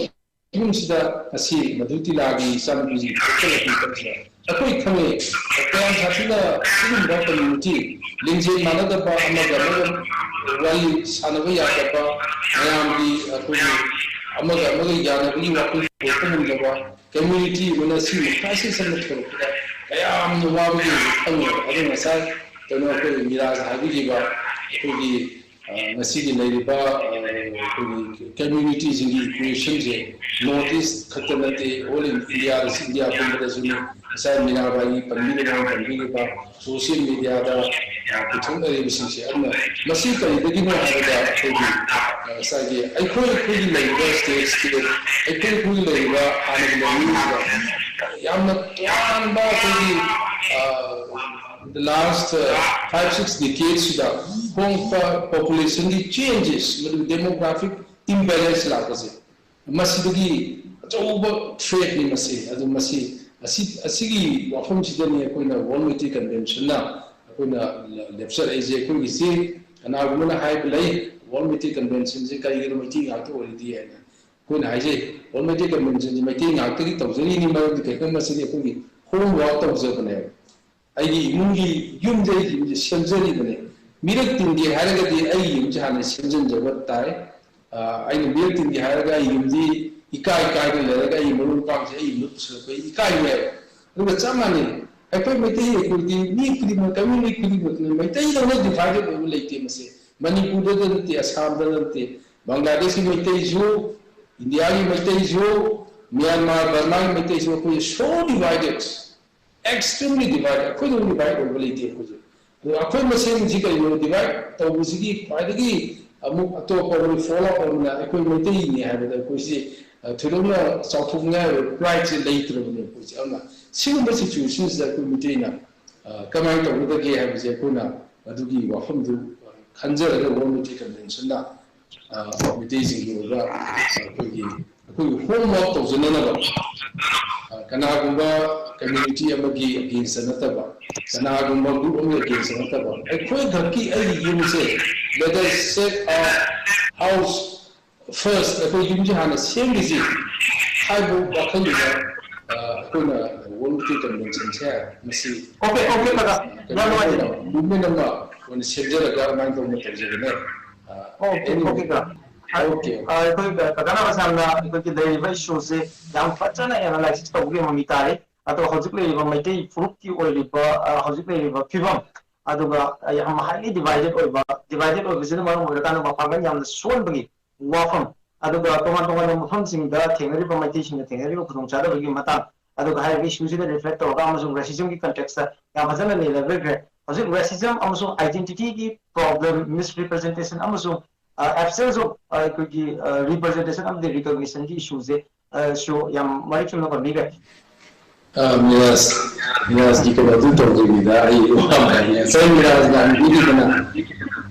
ꯐꯤꯕꯝꯁꯤꯗ ꯉꯁꯤ ꯃꯙꯨ ꯇꯤꯂꯥꯒꯤ ꯏꯆꯥꯅꯨꯄꯤꯁꯤ ꯊꯣꯛꯆꯜꯂꯛꯄ ꯃꯇꯝꯁꯤꯗ ꯑꯩꯈꯣꯏ ꯈꯪꯉꯦ, ꯀꯌꯥꯝ ꯁꯥꯊꯤꯅ ꯁꯤꯒꯨꯝꯕ community, ꯂꯤꯡꯖꯦꯜ ꯃꯥꯟꯅꯗꯕ, ꯑꯃꯒ ꯑꯃꯒ ꯋꯥꯔꯤ ꯁꯥꯟꯅꯕ ꯌꯥꯗꯕ, ꯃꯌꯥꯝꯒꯤ ꯑꯩꯈꯣꯏꯒꯤ ꯑꯃꯒ ꯑꯃꯒ ꯌꯥꯅꯕꯒꯤ ꯋꯥꯈꯜ ꯄꯨꯊꯣꯛꯄ ꯉꯝꯗꯕ community ꯑꯃꯅ ꯁꯤꯒꯨꯝꯕ crisis ꯑꯃ ꯊꯣꯛꯂꯛꯄꯗ ꯀꯌꯥꯝꯅ ꯋꯥꯕꯒꯦ ꯈꯪꯉꯦꯕ꯫ ꯑꯗꯨ ꯉꯁꯥꯏ ꯀꯩꯅꯣ ꯑꯩꯈꯣꯏ ꯃꯤꯔꯥꯖ ꯍꯥꯏꯕꯤꯈꯤꯕ ꯑꯩꯈꯣꯏꯒꯤ ꯉꯁꯤꯒꯤ ꯂꯩꯔꯤꯕ ꯑꯩꯈꯣꯏꯒꯤ communityꯁꯤꯡꯒꯤ equationꯁꯦ North East ꯈꯛꯇ ꯅꯠꯇꯦ, all in Indiaꯗꯁꯨ, ꯏꯟꯗꯤꯌꯥ ꯄꯨꯝꯕꯗꯁꯨꯅꯤ꯫ ꯉꯁꯥꯏ ꯃꯤꯔꯥꯕꯥꯏꯒꯤ ꯄꯟꯕꯤꯔꯤꯕ, ꯄꯟꯕꯤꯔꯤꯕ social mediaꯗ ꯄꯨꯊꯣꯛꯅꯔꯤꯕꯁꯤꯡꯁꯦ꯫ ꯑꯗꯨꯅ ꯃꯁꯤ ꯀꯔꯤꯗꯒꯤꯅꯣ ꯍꯥꯏꯕꯗ ꯑꯩꯈꯣꯏꯒꯤ ꯉꯁꯥꯏꯒꯤ ꯑꯩꯈꯣꯏ ꯑꯩꯈꯣꯏꯒꯤ ꯂꯩꯔꯤꯕ state state, ꯑꯩꯈꯣꯏ ꯑꯩꯈꯣꯏ ꯂꯩꯔꯤꯕ ꯍꯥꯟꯅꯒꯤ ꯂꯩꯔꯤꯕ ꯌꯥꯝꯅ ꯇꯣꯉꯥꯟꯕ ꯑꯩꯈꯣꯏꯒꯤ the last five six decadeꯁꯤꯗ ꯍꯣꯡꯂꯛꯄ populationꯒꯤ changes, ꯃꯗꯨ demographic imbalance ꯂꯥꯛꯄꯁꯦ, ꯃꯁꯤꯗꯒꯤ ꯑꯆꯧꯕ threatꯅꯤ ꯃꯁꯤ꯫ ꯑꯗꯨ ꯃꯁꯤ, ꯑꯁꯤ, ꯑꯁꯤꯒꯤ ꯋꯥꯐꯝꯁꯤꯗꯅꯤ ꯑꯩꯈꯣꯏꯅ World Meitei Conventionꯅ ꯑꯩꯈꯣꯏꯅ ꯂꯦꯞꯆꯔꯛꯏꯁꯦ꯫ ꯑꯩꯈꯣꯏꯒꯤꯁꯤ ꯀꯅꯥꯒꯨꯝꯕꯅ ꯍꯥꯏꯕ ꯂꯩ, World Meitei Conventionꯁꯦ ꯀꯔꯤꯒꯤꯅꯣ ꯃꯩꯇꯩ ꯉꯥꯛꯇ ꯑꯣꯏꯔꯤꯗꯤ ꯍꯥꯏꯅ꯫ ꯑꯩꯈꯣꯏꯅ ꯍꯥꯏꯖꯩ, World Meitei Conventionꯁꯦ ꯃꯩꯇꯩ ꯉꯥꯛꯇꯒꯤ ꯇꯧꯖꯔꯤꯅꯤ, ꯃꯔꯝꯗꯤ ꯀꯩꯅꯣ ꯃꯁꯤꯗꯤ ꯑꯩꯈꯣꯏꯒꯤ homework ꯇꯧꯖꯕꯅꯦꯕ꯫ ꯑꯩꯒꯤ ꯏꯃꯨꯡꯒꯤ ꯌꯨꯝꯗ ꯑꯩꯒꯤ ꯌꯨꯝꯁꯦ ꯁꯦꯝꯖꯔꯤꯕꯅꯦ꯫ ꯃꯤꯔꯛ ꯇꯤꯟꯒꯦ ꯍꯥꯏꯔꯒꯗꯤ ꯑꯩꯒꯤ ꯌꯨꯝꯁꯦ ꯍꯥꯟꯅ ꯁꯦꯝꯖꯤꯟꯖꯕ ꯇꯥꯏ꯫ ꯑꯩꯅ ꯃꯤꯔꯛ ꯇꯤꯟꯒꯦ ꯍꯥꯏꯔꯒ ꯑꯩ ꯌꯨꯝꯗꯤ ꯏꯀꯥꯏ ꯀꯥꯏꯗꯅ ꯂꯩꯔꯒ ꯑꯩ ꯃꯔꯨꯞ ꯃꯄꯥꯡꯁꯦ ꯑꯩ ꯌꯨꯝꯗ ꯄꯨꯁꯤꯜꯂꯛꯄ ꯏꯀꯥꯏꯅꯦꯕ꯫ ꯑꯗꯨꯒ ꯆꯞ ꯃꯥꯟꯅꯩ꯫ ꯑꯩꯈꯣꯏ ꯃꯩꯇꯩ ꯑꯩꯈꯣꯏꯗꯤ ꯃꯤ ꯈꯨꯗꯤꯡꯃꯛ, ꯀꯝꯃ꯭ꯌꯨꯅꯤꯇꯤ ꯈꯨꯗꯤꯡꯃꯛꯅ ꯃꯩꯇꯩꯗꯧꯅ ꯗꯤꯚꯥꯏꯗꯦꯠ ꯑꯣꯏꯕ ꯂꯩꯇꯦ꯫ ꯃꯁꯤ ꯃꯅꯤꯄꯨꯔꯗꯗ ꯅꯠꯇꯦ, ꯑꯁꯥꯝꯗ ꯅꯠꯇꯦ, ꯕꯪꯒ꯭ꯂꯥꯗꯦꯁꯀꯤ ꯃꯩꯇꯩꯁꯨ, ꯏꯟꯗꯤꯌꯥꯒꯤ ꯃꯩꯇꯩꯁꯨ, ꯃ꯭ꯌꯥꯟꯃꯥꯔ ꯕꯔꯃꯥꯒꯤ ꯃꯩꯇꯩꯁꯨ, ꯑꯩꯈꯣꯏ so divided, extremely divided꯫ ꯑꯩꯈꯣꯏꯗꯧꯅ ꯗꯤꯚꯥꯏꯠ ꯑꯣꯏꯕ ꯂꯩꯇꯦ ꯑꯩꯈꯣꯏꯁꯦ꯫ ꯑꯗꯣ ꯑꯩꯈꯣꯏ ꯃꯁꯦꯟꯁꯤ ꯀꯩꯅꯣ, ꯗꯤꯚꯥꯏꯠ ꯇꯧꯕꯁꯤꯒꯤ ꯈ꯭ꯋꯥꯏꯗꯒꯤ ꯑꯃꯨꯛ ꯑꯇꯣꯞꯄ ꯑꯩꯈꯣꯏ ꯐꯣꯜ ꯑꯥꯎꯠ ꯑꯃꯅ ꯑꯩꯈꯣꯏ ꯃꯩꯇꯩꯅꯤ ꯍꯥꯏꯕꯗ ꯑꯩꯈꯣꯏꯁꯤ, ꯑ, ꯊꯣꯏꯗꯣꯛꯅ ꯆꯥꯎꯊꯣꯛꯅꯤꯡꯉꯥꯏ ꯑꯣꯏꯕ ꯄ꯭ꯔꯥꯏꯗꯁꯦ ꯂꯩꯇ꯭ꯔꯕꯅꯦ ꯑꯩꯈꯣꯏꯁꯦ꯫ ꯑꯗꯨꯅ ꯁꯤꯒꯨꯝꯕ ꯁꯤꯆꯨꯋꯦꯁꯟꯁꯤꯗ ꯑꯩꯈꯣꯏ ꯃꯩꯇꯩꯅ, ꯑ, ꯀꯃꯥꯏꯅ ꯇꯧꯒꯗꯒꯦ ꯍꯥꯏꯕꯁꯦ ꯑꯩꯈꯣꯏꯅ ꯑꯗꯨꯒꯤ ꯋꯥꯐꯝꯗꯨ ꯈꯟꯖꯔꯒ ꯋꯥꯔꯜ ꯃꯩꯇꯩ ꯀꯟꯚꯦꯟꯁꯟꯅ, ꯑ, ꯃꯩꯇꯩꯁꯤꯡꯒꯤ ꯑꯣꯏꯕ, ꯑ, ꯑꯩꯈꯣꯏꯒꯤ, ꯑꯩꯈꯣꯏꯒꯤ ꯍꯣꯝꯋꯥꯔꯛ ꯇꯧꯖꯅꯅꯕ, ꯑ, ꯀꯅꯥꯒꯨꯝꯕ ꯀꯝꯃ꯭ꯌꯨꯅꯤꯇꯤ ꯑꯃꯒꯤ ꯑꯒꯦꯟꯁꯇ ꯅꯠꯇꯕ, ꯀꯅꯥꯒꯨꯝꯕ ꯒ꯭ꯔꯨꯞ ꯑꯃꯒꯤ ꯑꯒꯦꯟꯁꯇ ꯅꯠꯇꯕ, ꯑꯩꯈꯣꯏ ꯈꯛꯀꯤ ꯑꯩꯒꯤ ꯌꯨꯝꯁꯦ, let us save our house first, ꯑꯩꯈꯣꯏ ꯌꯨꯝꯁꯦ ꯍꯥꯟꯅ ꯁꯦꯝꯈꯤꯁꯤ ꯍꯥꯏꯕ ꯋꯥꯈꯜꯗꯨꯗ, ꯑ, ꯑꯩꯈꯣꯏꯅ ꯋꯥꯔꯜ ꯃꯩꯇꯩ ꯀꯟꯚꯦꯟꯁꯟꯁꯦ ꯃꯁꯤ, ꯑꯣꯀꯦ, ꯑꯣꯀꯦ, ꯀꯀꯥ꯫ ꯌꯥꯝ ꯀꯩꯅꯣ ꯅꯨꯡꯉꯥꯏꯖꯔꯦ꯫ ꯑꯣꯏꯅ, ꯃꯨꯚꯃꯦꯟ ꯑꯃ ꯑꯣꯏꯅ ꯁꯦꯝꯖꯔꯒ ꯑꯗꯨꯃꯥꯏꯅ ꯇꯧꯅ ꯇꯧꯖꯕꯅꯦ꯫ ꯑ, ꯑꯣꯀꯦ, anyway, ꯑꯣꯀꯦ, ꯀꯀꯥ꯫ ꯑ, ꯑꯣꯀꯦ꯫ ꯑ, ꯑꯩꯈꯣꯏ ꯀ-, ꯀꯀꯥꯅ ꯃꯁꯥꯅ ꯑꯩꯈꯣꯏꯒꯤ ꯂꯩꯔꯤꯕ ꯏꯁꯨꯁꯦ ꯌꯥꯝ ꯐꯖꯅ ꯑꯦꯅꯥꯂꯥꯏꯁꯤꯁ ꯇꯧꯕꯒꯤ ꯃꯃꯤ ꯇꯥꯔꯦ꯫ ꯑꯗꯣ ꯍꯧꯖꯤꯛ ꯂꯩꯔꯤꯕ ꯃꯩꯇꯩ ꯐꯨꯔꯨꯞꯀꯤ ꯑꯣꯏꯔꯤꯕ, ꯑ, ꯍꯧꯖꯤꯛ ꯂꯩꯔꯤꯕ ꯐꯤꯕꯝ, ꯑꯗꯨꯒ ꯌꯥꯝ highly divided ꯑꯣꯏꯕ, divided ꯑꯣꯏꯕꯁꯤꯅ ꯃꯔꯝ ꯑꯣꯏꯔꯀꯥꯟꯗ ꯃꯄꯥꯡꯒꯜ ꯌꯥꯝꯅ ꯁꯣꯟꯕꯒꯤ ꯋꯥꯐꯝ, ꯑꯗꯨꯒ ꯇꯣꯉꯥꯟ ꯇꯣꯉꯥꯟꯕ ꯃꯐꯝꯁꯤꯡꯗ ꯊꯦꯡꯅꯔꯤꯕ ꯃꯩꯇꯩꯁꯤꯡꯅ ꯊꯦꯡꯅꯔꯤꯕ ꯈꯨꯗꯣꯡꯆꯥꯗꯕꯒꯤ ꯃꯇꯥꯡ, ꯑꯗꯨꯒ ꯍꯥꯏꯔꯤꯕ ꯏꯁꯨꯁꯤꯗ ꯔꯤꯐ꯭ꯂꯦꯛ ꯇꯧꯔꯒ ꯑꯃꯁꯨꯡ ꯔꯦꯁꯤꯖꯝꯒꯤ ꯀꯟꯇꯦꯛꯁꯇ ꯌꯥꯝ ꯐꯖꯅ ꯅꯩꯅꯕꯤꯈ꯭ꯔꯦ꯫ ꯍꯧꯖꯤꯛ ꯔꯦꯁꯤꯖꯝ ꯑꯃꯁꯨꯡ identity ꯒꯤ problem, misrepresentation ꯑꯃꯁꯨꯡ, ꯑ, absence of, ꯑ, ꯑꯩꯈꯣꯏꯒꯤ, ꯑ, representation ꯑꯃꯗꯤ recognition ꯒꯤ ꯏꯁꯨꯁꯦ, ꯑ, ꯁꯨ ꯌꯥꯝ ꯃꯔꯤꯛ ꯆꯨꯝꯅ ꯄꯟꯕꯤꯈ꯭ꯔꯦ꯫ ꯑ, ꯃꯤꯔꯥꯖ, ꯃꯤꯔꯥꯖꯀꯤ ꯀꯩꯅꯣꯗꯨ ꯇꯧꯗ꯭ꯔꯤꯉꯩꯗ ꯑꯩ ꯋꯥ ꯑꯃ ꯍꯥꯏꯅꯤꯡꯉꯦ꯫ ꯉꯁꯥꯏ ꯃꯤꯔꯥꯖꯅ ꯍꯪꯕꯤꯔꯤꯗꯅ,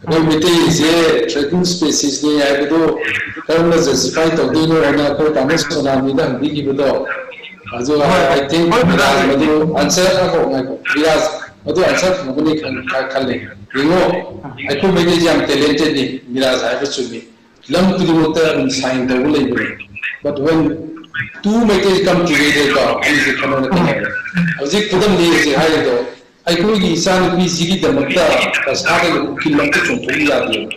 ꯑꯩꯈꯣꯏ ꯃꯩꯇꯩꯁꯦ threatened species ꯅꯤ ꯍꯥꯏꯕꯗꯨ ꯀꯔꯝꯅ justify ꯇꯧꯗꯣꯏꯅꯣ ꯍꯥꯏꯅ ꯑꯩꯈꯣꯏ ꯇꯥꯃꯣ ꯁꯣꯅꯥꯃꯤꯗ ꯍꯪꯕꯤꯈꯤꯕꯗꯣ, ꯑꯗꯨ ꯍꯣꯏ, I think ꯍꯣꯏ, ꯃꯤꯔꯥꯖ ꯃꯗꯨ answer, ꯉꯥꯏꯈꯣ, ꯉꯥꯏꯈꯣ, ꯃꯤꯔꯥꯖ ꯃꯗꯨ answer ꯐꯪꯒꯅꯤ ꯈꯟ-, ꯈꯜꯂꯦ꯫ ꯌꯦꯡꯉꯣ, ꯑꯩꯈꯣꯏ ꯃꯩꯇꯩꯁꯦ ꯌꯥꯝ talented ꯅꯤ, ꯃꯤꯔꯥꯖ ꯍꯥꯏꯕ ꯆꯨꯝꯃꯤ꯫ ꯂꯝ ꯈꯨꯗꯤꯡꯃꯛꯇ ꯑꯗꯨꯝ sign ꯇꯧꯕ ꯂꯩꯕꯅꯦ꯫ But when two Meitei come together ꯀꯣ, ꯑꯅꯤꯁꯦ ꯈꯟꯅꯔꯛꯀꯅꯦꯕ꯫ ꯍꯧꯖꯤꯛ ꯈꯨꯗꯝꯗꯤ ꯍꯧꯖꯤꯛ ꯍꯥꯏꯔꯤꯗꯣ, ꯑꯩꯈꯣꯏꯒꯤ ꯏꯆꯥꯅꯨꯄꯤꯁꯤꯒꯤꯗꯃꯛꯇ ꯄ꯭ꯔꯁꯥꯗ ꯎꯀꯤꯜ ꯑꯝꯇ ꯆꯣꯡꯊꯣꯛꯎ ꯌꯥꯗꯦꯕ꯫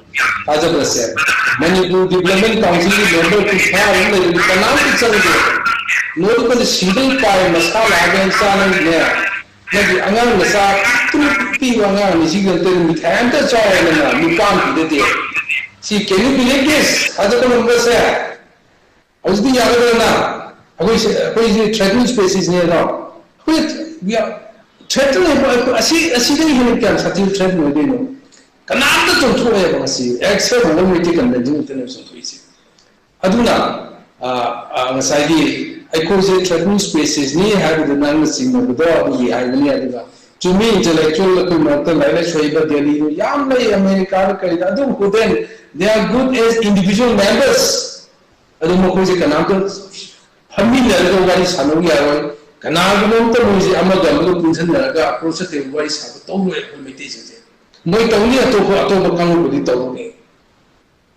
ꯊꯥꯖꯕꯁꯦ, ꯃꯅꯤꯄꯨꯔ Development Council ꯒꯤ member ꯀꯨꯟꯊ꯭ꯔꯥ ꯑꯗꯨꯝ ꯂꯩꯕꯅꯤ, ꯀꯅꯥꯝꯇ ꯆꯪꯗꯦ꯫ ꯅꯣꯏꯗꯨ ꯀꯟꯅ ꯁꯤꯗꯩ ꯄꯥꯏ ꯃꯁꯥ ꯂꯥꯛꯑꯒ ꯆꯥꯅꯕꯅꯦ꯫ ꯅꯪꯒꯤ ꯑꯉꯥꯡ ꯃꯆꯥ ꯄꯤꯛꯇ꯭ꯔꯨ ꯄꯤꯛꯄ ꯑꯉꯥꯡ ꯑꯅꯤꯁꯤꯒꯤ ꯅꯠꯇꯅ ꯃꯤꯊꯥꯏ ꯑꯝꯇ ꯆꯥꯎ ꯍꯥꯏꯗꯅ ꯅꯨꯄꯥ ꯑꯃ ꯄꯤꯖꯗꯦ꯫ ꯁꯤ can you believe this? ꯊꯥꯖꯕ ꯉꯝꯕꯁꯦ꯫ ꯍꯧꯖꯤꯛꯇꯤ ꯌꯥꯒꯗ꯭ꯔꯅ? ꯑꯩꯈꯣꯏꯁꯦ, ꯑꯩꯈꯣꯏꯁꯦ threatened speciesꯅꯦ ꯑꯗꯣ꯫ ꯑꯩꯈꯣꯏ threatened ꯍꯥꯏꯕ ꯑꯩꯈꯣꯏ ꯑꯁꯤ, ꯑꯁꯤꯗꯒꯤ ꯍꯦꯟꯅ ꯀꯌꯥꯝ ꯁꯥꯊꯤꯕ threat ꯑꯣꯏꯗꯣꯏꯅꯣ? ꯀꯅꯥꯝꯇ ꯆꯣꯡꯊꯣꯛꯑꯣꯏꯕ ꯉꯁꯤ꯫ Ex World War Two Convention ꯈꯛꯇꯅꯦꯕ ꯆꯣꯡꯊꯣꯛꯏꯁꯦ꯫ ꯑꯗꯨꯅ, ꯑ, ꯑ, ꯉꯁꯥꯏꯒꯤ ꯑꯩꯈꯣꯏꯁꯦ threatened speciesꯅꯤ ꯍꯥꯏꯕꯗꯨ ꯅꯪꯅ ꯆꯤꯡꯅꯕꯗꯣ ꯑꯗꯨꯒꯤ ꯍꯥꯏꯕꯅꯤ꯫ ꯑꯗꯨꯒ ꯆꯨꯝꯃꯤ, intellectual ꯑꯩꯈꯣꯏ ꯃꯔꯛꯇ ꯂꯥꯏꯔꯤꯛ ꯂꯥꯏꯁꯨ ꯍꯩꯕ ꯗꯦꯜꯂꯤꯗ ꯌꯥꯝ ꯂꯩ ꯑꯃꯦꯔꯤꯀꯥꯗ ꯀꯔꯤꯗ, ꯑꯗꯨꯕꯨ then they are good as individual members꯫ ꯑꯗꯨ ꯃꯈꯣꯏꯁꯦ ꯀꯅꯥꯝꯇ ꯐꯝꯃꯤꯟꯅꯔꯒ ꯋꯥꯔꯤ ꯁꯥꯟꯅꯕ ꯌꯥꯔꯣꯏ꯫ ꯀꯅꯥꯒꯨꯝꯕ ꯑꯝꯇ ꯃꯣꯏꯁꯦ ꯑꯃꯒ ꯑꯃꯒ ꯄꯨꯟꯁꯤꯟꯅꯔꯒ approach ꯇꯧꯔꯒ ꯋꯥꯔꯤ ꯁꯥꯕ ꯇꯧꯔꯣꯏ ꯑꯩꯈꯣꯏ ꯃꯩꯇꯩꯁꯤꯡꯁꯦ꯫ ꯃꯣꯏ ꯇꯧꯅꯤ, ꯑꯇꯣꯞꯄ, ꯑꯇꯣꯞꯄ ꯀꯥꯡꯕꯨꯗꯤ ꯇꯧꯅꯤ꯫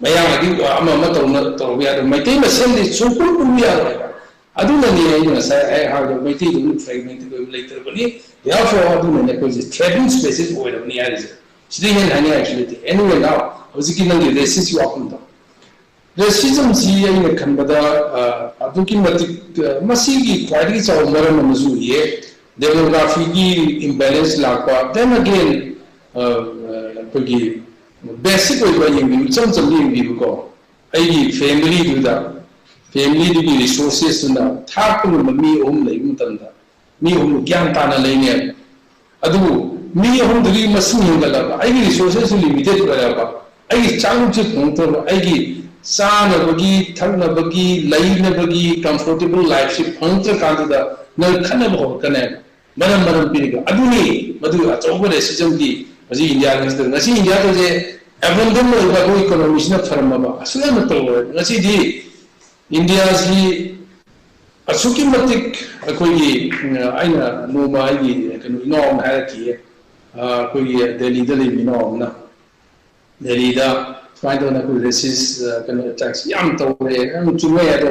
ꯃꯌꯥꯝꯒꯤꯗꯤ ꯑꯃ ꯑꯃ ꯇꯧꯅ-, ꯇꯧꯕ ꯌꯥꯗꯕ꯫ ꯃꯩꯇꯩ ꯃꯁꯦꯟꯗꯤ ꯁꯨꯡꯄꯨꯟ ꯄꯨꯟꯕ ꯌꯥꯔꯣꯏ ꯍꯥꯏꯕ꯫ ꯑꯗꯨꯅꯅꯤ ꯑꯩꯅ ꯉꯁꯥꯏ ꯑꯩ ꯍꯥꯏꯕꯗꯣ ꯃꯩꯇꯩꯗꯨ fragmented ꯑꯣꯏꯕ ꯂꯩꯇ꯭ꯔꯕꯅꯤ꯫ Therefore ꯑꯗꯨꯅꯅꯦ ꯑꯩꯈꯣꯏꯁꯦ threatened species ꯑꯣꯏꯔꯕꯅꯤ ꯍꯥꯏꯔꯤꯁꯦ꯫ ꯁꯤꯗꯩ ꯍꯦꯟꯅ ꯍꯥꯏꯅꯤꯡꯉꯥꯏꯁꯨ ꯂꯩꯇꯦ꯫ Anyway, now ꯍꯧꯖꯤꯛꯀꯤ ꯅꯪꯒꯤ racism ꯋꯥꯐꯝꯗꯣ, racismꯁꯤ ꯑꯩꯅ ꯈꯟꯕꯗ, ꯑ, ꯑꯗꯨꯛꯀꯤ ꯃꯇꯤꯛ, ꯑ, ꯃꯁꯤꯒꯤ ꯈ꯭ꯋꯥꯏꯗꯒꯤ ꯆꯥꯎꯕ ꯃꯔꯝ ꯑꯃꯁꯨ ꯎꯏꯌꯦ꯫ Demographyꯒꯤ imbalance ꯂꯥꯛꯄ꯫ Then again, ꯑ, ꯑ, ꯑꯩꯈꯣꯏꯒꯤ basic ꯑꯣꯏꯕ ꯌꯦꯡꯕꯤꯌꯨ, ꯏꯆꯝ ꯆꯝꯕ ꯌꯦꯡꯕꯤꯌꯨꯀꯣ꯫ ꯑꯩꯒꯤ familyꯗꯨꯗ, familyꯗꯨꯒꯤ resourcesꯇꯨꯅ ꯊꯥꯛꯄ ꯉꯝꯕ ꯃꯤ ꯑꯍꯨꯝ ꯂꯩꯕ ꯃꯇꯝꯗ, ꯃꯤ ꯑꯍꯨꯝ ꯒ꯭ꯌꯥꯟ ꯇꯥꯅ ꯂꯩꯅꯦꯕ꯫ ꯑꯗꯨꯕꯨ ꯃꯤ ꯑꯍꯨꯝꯗꯨꯒꯤ ꯃꯁꯤꯡ ꯍꯦꯟꯒꯠꯂꯕ, ꯑꯩꯒꯤ resourcesꯁꯨ limited ꯑꯣꯏꯔꯕ, ꯑꯩꯒꯤ ꯆꯥꯛꯂꯨꯛꯁꯦ ꯐꯪꯉꯛꯇ꯭ꯔꯕ, ꯑꯩꯒꯤ ꯆꯥꯅꯕꯒꯤ, ꯊꯛꯅꯕꯒꯤ, ꯂꯩꯅꯕꯒꯤ comfortable lifeꯁꯦ ꯐꯪꯉꯛꯇ꯭ꯔꯀꯥꯟꯗꯨꯗ ꯅꯪ ꯈꯠꯅꯕ ꯍꯧꯔꯛꯀꯅꯦꯕ꯫ ꯃꯔꯝ, ꯃꯔꯝ ꯄꯤꯔꯒ꯫ ꯑꯗꯨꯅꯤ ꯃꯗꯨ ꯑꯆꯧꯕ racismꯒꯤ ꯍꯧꯖꯤꯛ ꯏꯟꯗꯤꯌꯥꯒꯤ ꯍꯧꯖꯤꯛ, ꯉꯁꯤ ꯏꯟꯗꯤꯌꯥꯗ ꯍꯧꯖꯤꯛ abundant ꯑꯣꯏꯕ ꯑꯩꯈꯣꯏ economyꯁꯤꯅ ꯐꯔꯝꯃꯕ, ꯑꯁꯨꯛ ꯌꯥꯝꯅ ꯇꯧꯔꯣꯏ꯫ ꯉꯁꯤꯗꯤ ꯏꯟꯗꯤꯌꯥꯁꯤ ꯑꯁꯨꯛꯀꯤ ꯃꯇꯤꯛ ꯑꯩꯈꯣꯏꯒꯤ, ꯎꯝ, ꯑꯩꯅ ꯅꯣꯡꯃ ꯑꯩꯒꯤ ꯀꯩꯅꯣ ꯏꯅꯥꯎ ꯑꯃꯅ ꯍꯥꯏꯔꯛꯈꯤꯌꯦ, ꯑ, ꯑꯩꯈꯣꯏꯒꯤ ꯗꯦꯜꯂꯤꯗ ꯂꯩꯕ ꯏꯅꯥꯎ ꯑꯃꯅ, ꯗꯦꯜꯂꯤꯗ ꯁꯨꯃꯥꯏꯅ ꯇꯧꯗꯅ ꯑꯩꯈꯣꯏ racist, ꯑ, ꯀꯩꯅꯣ, attacks ꯌꯥꯝ ꯇꯧꯔꯦ, ꯌꯥꯝ ꯆꯨꯝꯃꯦ꯫ ꯑꯗꯣ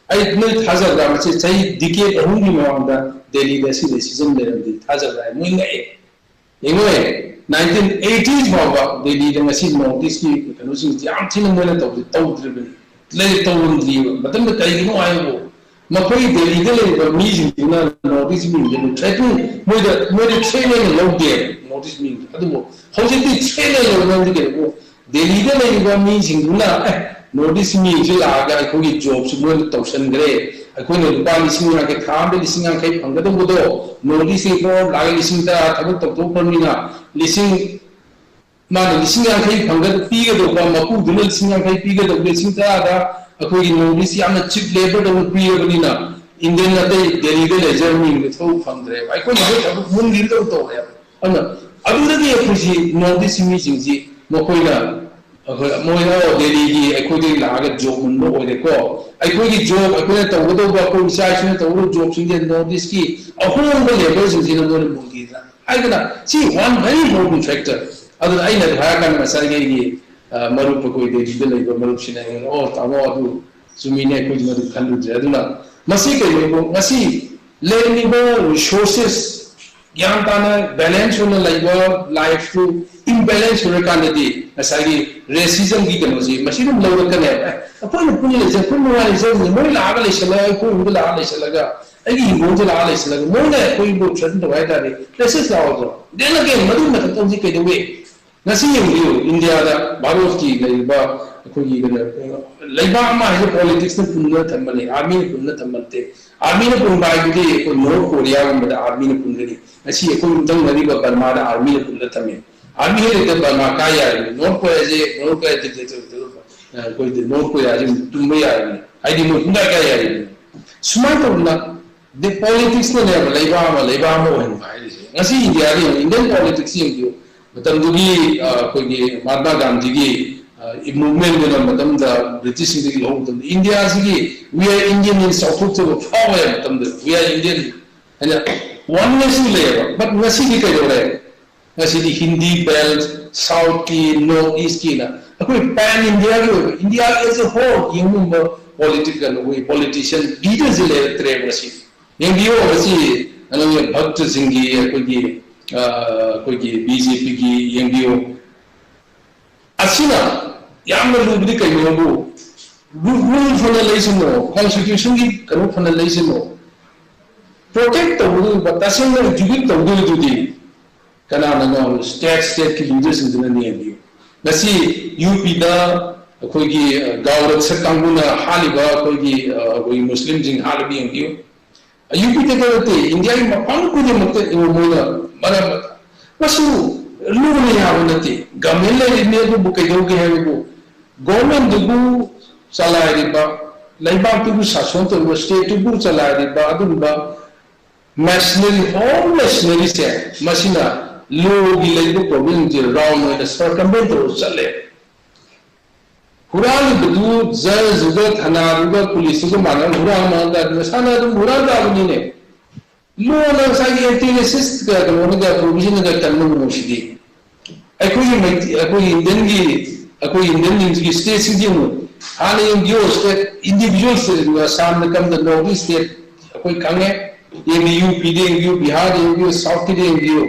ꯑꯩ, ꯅꯣꯏ ꯊꯥꯖꯕ꯭ꯔꯥ? ꯃꯁꯤ ꯆꯍꯤ decade ꯑꯍꯨꯝꯒꯤ ꯃꯃꯥꯡꯗ ꯗꯦꯜꯂꯤꯗ ꯁꯤ racism ꯂꯩꯔꯝꯗꯦ, ꯊꯥꯖꯕ꯭ꯔꯥ ꯍꯥꯏ ꯃꯣꯏ ꯉꯛꯑꯦ꯫ ꯌꯦꯡꯉꯣꯏ, nineteen eighties ꯐꯥꯎꯕ ꯗꯦꯜꯂꯤꯗ ꯉꯁꯤ North Eastꯀꯤ ꯀꯩꯅꯣꯁꯤꯡꯁꯤ ꯌꯥꯝ ꯊꯤꯅ ꯃꯣꯏꯅ ꯇꯧꯕꯁꯦ ꯇꯧꯗ꯭ꯔꯤꯕꯅꯤ, ꯂꯩ ꯇꯧꯔꯝꯗ꯭ꯔꯤꯕ꯫ ꯃꯇꯝꯗ ꯀꯩꯒꯤꯅꯣ ꯍꯥꯏꯕꯕꯨ, ꯃꯈꯣꯏ ꯗꯦꯜꯂꯤꯗ ꯂꯩꯔꯤꯕ ꯃꯤꯁꯤꯡꯗꯨꯅ ꯅꯣꯔꯠ ꯏꯁ ꯃꯤꯁꯤꯡꯗꯨ ꯊ꯭ꯔꯦꯠ, ꯃꯣꯏꯗ ꯃꯣꯏꯗ ꯊ꯭ꯔꯦꯠ ꯑꯣꯏꯅ ꯂꯧꯗꯦ ꯅꯣꯔꯠ ꯏꯁ ꯃꯤꯁꯤꯡꯗꯨ꯫ ꯑꯗꯨꯕꯨ ꯍꯧꯖꯤꯛꯇꯤ ꯊ꯭ꯔꯦꯠ ꯑꯣꯏꯅ ꯂꯧꯅꯕꯗꯤ ꯀꯩꯅꯣ, ꯗꯦꯜꯂꯤꯗ ꯂꯩꯔꯤꯕ ꯃꯤꯁꯤꯡꯗꯨꯅ ꯑꯦ ꯅꯣꯔꯠ ꯏꯁ ꯃꯤꯁꯤ ꯂꯥꯛꯑꯒ ꯑꯩꯈꯣꯏꯒꯤ ꯖꯣꯕꯁꯤ ꯃꯣꯏꯅ ꯇꯧꯁꯟꯈ꯭ꯔꯦ, ꯑꯩꯈꯣꯏꯅ ꯂꯨꯄꯥ ꯂꯤꯁꯤꯡ ꯌꯥꯡꯈꯩ, ꯊꯥ ꯑꯃꯗ ꯂꯤꯁꯤꯡ ꯌꯥꯡꯈꯩ ꯐꯪꯒꯗꯧꯕꯗꯣ ꯅꯣꯔꯠ ꯏꯁꯀꯤ ꯀ꯭ꯔꯣꯔ ꯂꯥꯛꯑꯒ ꯂꯤꯁꯤꯡ ꯇꯔꯥ ꯊꯕꯛ ꯇꯧꯊꯣꯛꯈ꯭ꯔꯕꯅꯤꯅ ꯂꯤꯁꯤꯡ ꯃꯥꯅ ꯂꯤꯁꯤꯡ ꯌꯥꯡꯈꯩ ꯐꯪꯒ ꯄꯤꯒꯗꯧꯕ, ꯃꯄꯨꯗꯨꯅ ꯂꯤꯁꯤꯡ ꯌꯥꯡꯈꯩ ꯄꯤꯒꯗꯧꯕ, ꯂꯤꯁꯤꯡ ꯇꯔꯥꯗ ꯑꯩꯈꯣꯏꯒꯤ ꯅꯣꯔꯠ ꯏꯁ ꯌꯥꯝꯅ ꯆꯤꯞ ꯂꯦꯕꯔꯗꯧꯅ ꯄꯤꯔꯕꯅꯤꯅ ꯏꯟꯗꯤꯌꯟ ꯑꯇꯩ ꯗꯦꯜꯂꯤꯗ ꯂꯩꯖꯔꯝꯃꯤꯕꯗ ꯊꯕꯛ ꯐꯪꯗ꯭ꯔꯦꯕ꯫ ꯑꯩꯈꯣꯏꯅꯁꯨ ꯊꯕꯛ ꯃꯨꯟꯈꯤꯕꯗꯧ ꯇꯧꯔꯦꯕ꯫ ꯑꯗꯨꯅ ꯑꯗꯨꯗꯒꯤ ꯑꯩꯈꯣꯏꯁꯤ ꯅꯣꯔꯠ ꯏꯁ ꯃꯤꯁꯤꯡꯁꯤ ꯃꯈꯣꯏꯅ ꯑꯩꯈꯣꯏ ꯃꯣꯏꯅ "ꯑꯣ, ꯗꯦꯜꯂꯤꯒꯤ ꯑꯩꯈꯣꯏꯗꯒꯤ ꯂꯥꯛꯑꯒ ꯖꯣꯕ ꯃꯨꯟꯕ ꯑꯣꯏꯔꯦꯀꯣ, ꯑꯩꯈꯣꯏꯒꯤ ꯖꯣꯕ, ꯑꯩꯈꯣꯏꯅ ꯇꯧꯒꯗꯧꯕ, ꯑꯩꯈꯣꯏ ꯏꯆꯥ ꯏꯁꯨꯅ ꯇꯧꯒꯗꯧꯕ ꯖꯣꯕꯁꯤꯡꯁꯦ ꯅꯣꯔꯠ ꯏꯁꯀꯤ ꯑꯍꯣꯡꯕ ꯂꯦꯕꯔꯁꯤꯡꯁꯤꯅ ꯃꯣꯏꯅ ꯃꯨꯟꯈꯤꯗꯅ" ꯍꯥꯏꯗꯅ꯫ ꯁꯤ one very important factor꯫ ꯑꯗꯨꯅ ꯑꯩꯅ ꯑꯗꯨ ꯍꯥꯏꯔꯀꯥꯟꯗ ꯉꯁꯥꯏꯒꯤ ꯑꯩꯒꯤ, ꯑ, ꯃꯔꯨꯞ ꯑꯩꯈꯣꯏ ꯗꯦꯜꯂꯤꯗ ꯂꯩꯕ ꯃꯔꯨꯞꯁꯤꯅ ꯑꯩꯉꯣꯟꯗ, "ꯑꯣ, ꯇꯥꯃꯣ, ꯑꯗꯨ ꯆꯨꯝꯃꯤꯅꯦ, ꯑꯩꯈꯣꯏꯁꯨ ꯃꯗꯨ ꯈꯜꯂꯨꯗ꯭ꯔꯦ"꯫ ꯑꯗꯨꯅ ꯃꯁꯤ ꯀꯩꯅꯣꯕꯨ ꯉꯁꯤ ꯂꯩꯔꯝꯃꯤꯕ ꯔꯤꯁꯣꯔꯁꯦꯁ ꯒ꯭ꯌꯥꯟ ꯇꯥꯅ ꯕꯦꯂꯦꯟꯁ ꯑꯣꯏꯅ ꯂꯩꯕ ꯂꯥꯏꯐꯇꯨ ꯏꯝꯕꯦꯂꯦꯟꯁ ꯑꯣꯏꯔꯀꯥꯟꯗꯗꯤ ꯉꯁꯥꯏꯒꯤ ꯔꯦꯁꯤꯖꯝꯒꯤ ꯀꯩꯅꯣꯁꯤ ꯃꯁꯤ ꯑꯗꯨꯝ ꯂꯧꯔꯛꯀꯅꯦꯕ꯫ "ꯑꯦ, ꯑꯩꯈꯣꯏꯅ ꯄꯨꯟꯅ ꯂꯩꯖ-, ꯑꯩꯈꯣꯏ ꯅꯨꯡꯉꯥꯏꯅ ꯂꯩꯖꯕꯅꯤ, ꯃꯣꯏ ꯂꯥꯛꯑꯒ ꯂꯩꯁꯜꯂꯒ, ꯑꯩꯈꯣꯏ ꯌꯨꯝꯗ ꯂꯥꯛꯑꯒ ꯂꯩꯁꯜꯂꯒ, ꯑꯩꯒꯤ ꯍꯤꯡꯒꯣꯜꯗ ꯂꯥꯛꯑꯒ ꯂꯩꯁꯜꯂꯒ ꯃꯣꯏꯅ ꯑꯩꯈꯣꯏꯕꯨ ꯊ꯭ꯔꯦꯇꯟ ꯇꯧꯕ ꯍꯥꯏꯇꯥꯔꯗꯤ ꯔꯦꯁꯤꯁ ꯂꯥꯛꯑꯣꯏꯗ꯭ꯔꯣ?" Then again, ꯃꯗꯨꯒꯤ ꯃꯊꯛꯇ ꯍꯧꯖꯤꯛ ꯀꯩꯗꯧꯋꯤ? ꯉꯁꯤ ꯌꯦꯡꯕꯤꯌꯨ, ꯏꯟꯗꯤꯌꯥꯗ ꯚꯥꯔꯠꯀꯤ ꯂꯩꯔꯤꯕ ꯑꯩꯈꯣꯏꯒꯤ ꯀꯩꯅꯣ, ꯂꯩꯕꯥꯛ ꯑꯃ ꯍꯥꯏꯁꯦ ꯄꯣꯂꯤꯇꯤꯛꯁꯅ ꯄꯨꯟꯅ ꯊꯝꯕꯅꯤ, ꯑꯥꯔꯃꯤꯅ ꯄꯨꯟꯅ ꯊꯝꯕ ꯅꯠꯇꯦ꯫ ꯑꯥꯔꯃꯤꯅ ꯄꯨꯟꯕ ꯍꯥꯏꯕꯗꯤ ꯑꯩꯈꯣꯏ ꯅꯣꯔꯠ ꯀꯣꯔꯤꯌꯥꯒꯨꯝꯕꯗ ꯑꯥꯔꯃꯤꯅ ꯄꯨꯟꯒꯅꯤ꯫ ꯉꯁꯤ ꯑꯩꯈꯣꯏ ꯌꯨꯝꯊꯪꯅꯔꯤꯕ ꯕꯔꯃꯥꯗ ꯑꯥꯔꯃꯤꯅ ꯄꯨꯟꯅ ꯊꯝꯃꯤ꯫ ꯑꯥꯔꯃꯤ ꯍꯦꯛ ꯂꯩꯇ ꯕꯔꯃꯥ ꯀꯥ ꯌꯥꯔꯤꯕꯅꯤ? ꯅꯣꯔꯠ ꯀꯣꯔꯤꯌꯥꯁꯦ, ꯅꯣꯔꯠ ꯀꯣꯔꯤꯌꯥ dictator, ꯑꯩꯈꯣꯏꯗꯤ ꯅꯣꯔꯠ ꯀꯣꯔꯤꯌꯥꯁꯦ ꯇꯨꯝꯕ ꯌꯥꯔꯤꯕꯅꯤ, ꯍꯥꯏꯗꯤ ꯃꯣꯏ ꯄꯨꯡꯀꯥꯏ ꯀꯥꯏ ꯌꯥꯔꯤꯕꯅꯤ꯫ ꯁꯨꯃꯥꯏꯅ ꯇꯧꯗꯅ ꯗꯤ ꯄꯣꯂꯤꯇꯤꯛꯁꯅꯅꯦꯕ ꯂꯩꯕꯥꯛ ꯑꯃ ꯂꯩꯕꯥꯛ ꯑꯃ ꯑꯣꯏꯍꯟꯕ ꯍꯥꯏꯔꯤꯁꯦ꯫ ꯉꯁꯤ ꯏꯟꯗꯤꯌꯥꯗ ꯌꯦꯡꯉꯨ, ꯏꯟꯗꯤꯌꯟ ꯄꯣꯂꯤꯇꯤꯛꯁ ꯌꯦꯡꯕꯤꯌꯨ꯫ ꯃꯇꯝꯗꯨꯒꯤ, ꯑ, ꯑꯩꯈꯣꯏꯒꯤ ꯃꯍꯥꯇꯃꯥ ꯒꯥꯟꯙꯤꯒꯤ, ꯑ, movement ꯗꯨꯅ ꯃꯇꯝꯗ ꯕ꯭ꯔꯤꯇꯤꯁꯁꯤꯡꯗꯒꯤ ꯂꯧꯕ ꯃꯇꯝꯗ ꯏꯟꯗꯤꯌꯥꯁꯤꯒꯤ "We are Indian" ꯏꯟ ꯆꯥꯎꯊꯣꯛꯆꯕ ꯐꯥꯎꯕ ꯌꯥꯕ ꯃꯇꯝꯗ "We are Indian" ꯍꯥꯏꯅ oneness ꯁꯨ ꯂꯩꯌꯦꯕ꯫ But ꯉꯁꯤꯗꯤ ꯀꯩꯗꯧꯔꯦ? ꯉꯁꯤꯗꯤ ꯍꯤꯟꯗꯤ ꯕꯦꯜꯠ, ꯁꯥꯎꯠꯀꯤ, ꯅꯣꯔꯠ ꯏꯁꯀꯤꯅ ꯑꯩꯈꯣꯏ ꯄꯦꯟ ꯏꯟꯗꯤꯌꯥꯒꯤ ꯑꯣꯏꯕ, ꯏꯟꯗꯤꯌꯥꯒꯤ as a whole ꯌꯦꯡꯕ ꯉꯝꯕ ꯄꯣꯂꯤꯇꯤꯀꯦꯜ, ꯑꯩꯈꯣꯏ ꯄꯣꯂꯤꯇꯤꯁꯤꯌꯟ ꯂꯤꯗꯔꯁꯤ ꯂꯩꯔꯛꯇ꯭ꯔꯦꯕ ꯉꯁꯤ꯫ ꯌꯦꯡꯕꯤꯌꯣ, ꯉꯁꯤ ꯀꯩꯅꯣꯒꯤ ꯚꯛꯇꯁꯤꯡꯒꯤ, ꯑꯩꯈꯣꯏꯒꯤ, ꯑ, ꯑꯩꯈꯣꯏꯒꯤ ꯕꯤ ꯖꯦ ꯄꯤꯒꯤ ꯌꯦꯡꯕꯤꯌꯣ꯫ ꯑꯁꯤꯅ ꯌꯥꯝꯅ ꯂꯨꯕꯗꯤ ꯀꯩꯅꯣꯕꯨ, ꯔꯨꯜ ꯐꯅ ꯂꯩꯁꯅꯣ, ꯀꯣꯟꯁꯇꯤꯇ꯭ꯌꯨꯁꯟꯒꯤ ꯀꯩꯅꯣ ꯐꯅ ꯂꯩꯁꯅꯣ, ꯄ꯭ꯔꯣꯇꯦꯛ ꯇꯧꯒꯗꯧꯔꯤꯕ, ꯇꯁꯦꯡꯅ ꯑꯦꯛꯖꯤꯀ꯭ꯌꯨꯠ ꯇꯧꯗꯣꯏꯗꯨꯗꯤ ꯀꯅꯥꯅꯅꯣ? ꯁ꯭ꯇꯦꯠ ꯁ꯭ꯇꯦꯠꯀꯤ ꯂꯤꯗꯔꯁꯤꯡꯗꯨꯅ ꯌꯦꯡꯕꯤꯌꯨ꯫ ꯉꯁꯤ ꯌꯨ ꯄꯤꯗ ꯑꯩꯈꯣꯏꯒꯤ ꯒꯥꯎ ꯔꯛꯁꯛ ꯀꯥꯡꯕꯨꯅ ꯍꯥꯠꯂꯤꯕ ꯑꯩꯈꯣꯏꯒꯤ ꯑꯩꯈꯣꯏꯒꯤ ꯃꯨꯁꯂꯤꯝꯁꯤꯡ ꯍꯥꯠꯂꯤꯕ ꯌꯦꯡꯕꯤꯌꯨ꯫ ꯌꯨ ꯄꯤꯗ ꯅꯠꯇꯦ, ꯏꯟꯗꯤꯌꯥꯒꯤ ꯃꯐꯝ ꯈꯨꯗꯤꯡꯃꯛꯇ ꯌꯦꯡꯉꯨ, ꯃꯣꯏꯅ ꯃꯔꯝ ꯃꯁꯤꯕꯨ ꯂꯨꯅ ꯌꯥꯕ ꯅꯠꯇꯦ꯫ ꯒꯃꯦꯟ ꯂꯩꯔꯤꯕꯅꯤ, ꯑꯗꯨꯕꯨ ꯀꯩꯗꯧꯒꯦ ꯍꯥꯏꯕꯕꯨ ꯒꯣꯔꯃꯦꯟꯗꯨꯕꯨ ꯆꯂꯥꯏꯔꯤꯕ, ꯂꯩꯕꯥꯛꯇꯨꯕꯨ ꯁꯥꯁꯣꯟ ꯇꯧꯔꯤꯕ, ꯁ꯭ꯇꯦꯠꯇꯨꯕꯨ ꯆꯂꯥꯏꯔꯤꯕ ꯑꯗꯨꯒꯨꯝꯕ ꯃꯦꯁꯅꯔꯤ, ꯍꯣꯝ ꯃꯦꯁꯅꯔꯤꯁꯦ, ꯃꯁꯤꯅ ꯂꯣꯒꯤ ꯂꯩꯕ ꯄ꯭ꯔꯣꯕ꯭ꯂꯦꯝꯁꯦ ꯔꯥꯎꯟ ꯑꯣꯏꯅ ꯁꯔꯀꯝꯕꯦꯟ ꯇꯧꯔ ꯆꯠꯂꯦ꯫ ꯍꯨꯔꯥꯜꯂꯤꯕꯗꯨ ꯖꯖꯗꯨꯒ ꯊꯅꯥꯗꯨꯒ ꯄꯨꯂꯤꯁꯇꯨꯒ ꯃꯥꯟꯅꯔ ꯍꯨꯔꯥꯟꯕ ꯃꯁꯥꯅ ꯑꯗꯨꯝ ꯍꯨꯔꯥꯟ ꯇꯥꯕꯅꯤꯅꯦ꯫ ꯂꯣꯅ ꯉꯁꯥꯏꯒꯤ ꯑꯦꯟꯇꯤ ꯔꯦꯁꯤꯁ ꯀꯩꯅꯣꯅꯒ ꯄ꯭ꯔꯣꯕꯤꯖꯟꯒ ꯀꯟꯕ ꯃꯑꯣꯡꯁꯤꯗꯤ ꯑꯩꯈꯣꯏꯒꯤ ꯃꯩꯇꯩ, ꯑꯩꯈꯣꯏꯒꯤ ꯏꯟꯗꯤꯌꯟꯒꯤ, ꯑꯩꯈꯣꯏ ꯏꯟꯗꯤꯌꯟꯁꯤꯡꯒꯤ ꯁ꯭ꯇꯦꯠꯁꯤꯡꯁꯤ ꯑꯃꯨꯛ ꯍꯥꯟꯅ ꯌꯦꯡꯕꯤꯌꯨ, ꯁ꯭ꯇꯦꯠ ꯏꯟꯗꯤꯚꯤꯖꯨꯋꯦꯜ ꯁ꯭ꯇꯦꯠ, ꯑꯁꯥꯝꯗ ꯀꯝꯗ ꯅꯣꯔꯠ ꯏꯁ ꯁ꯭ꯇꯦꯠ ꯑꯩꯈꯣꯏ ꯈꯪꯉꯦ, ꯌꯦꯡꯕꯤꯌꯨ, ꯌꯨ ꯄꯤꯗ ꯌꯦꯡꯕꯤꯌꯨ, ꯕꯤꯍꯥꯔꯗ ꯌꯦꯡꯕꯤꯌꯨ, ꯁꯥꯎꯠꯀꯤꯗ ꯌꯦꯡꯕꯤꯌꯨ,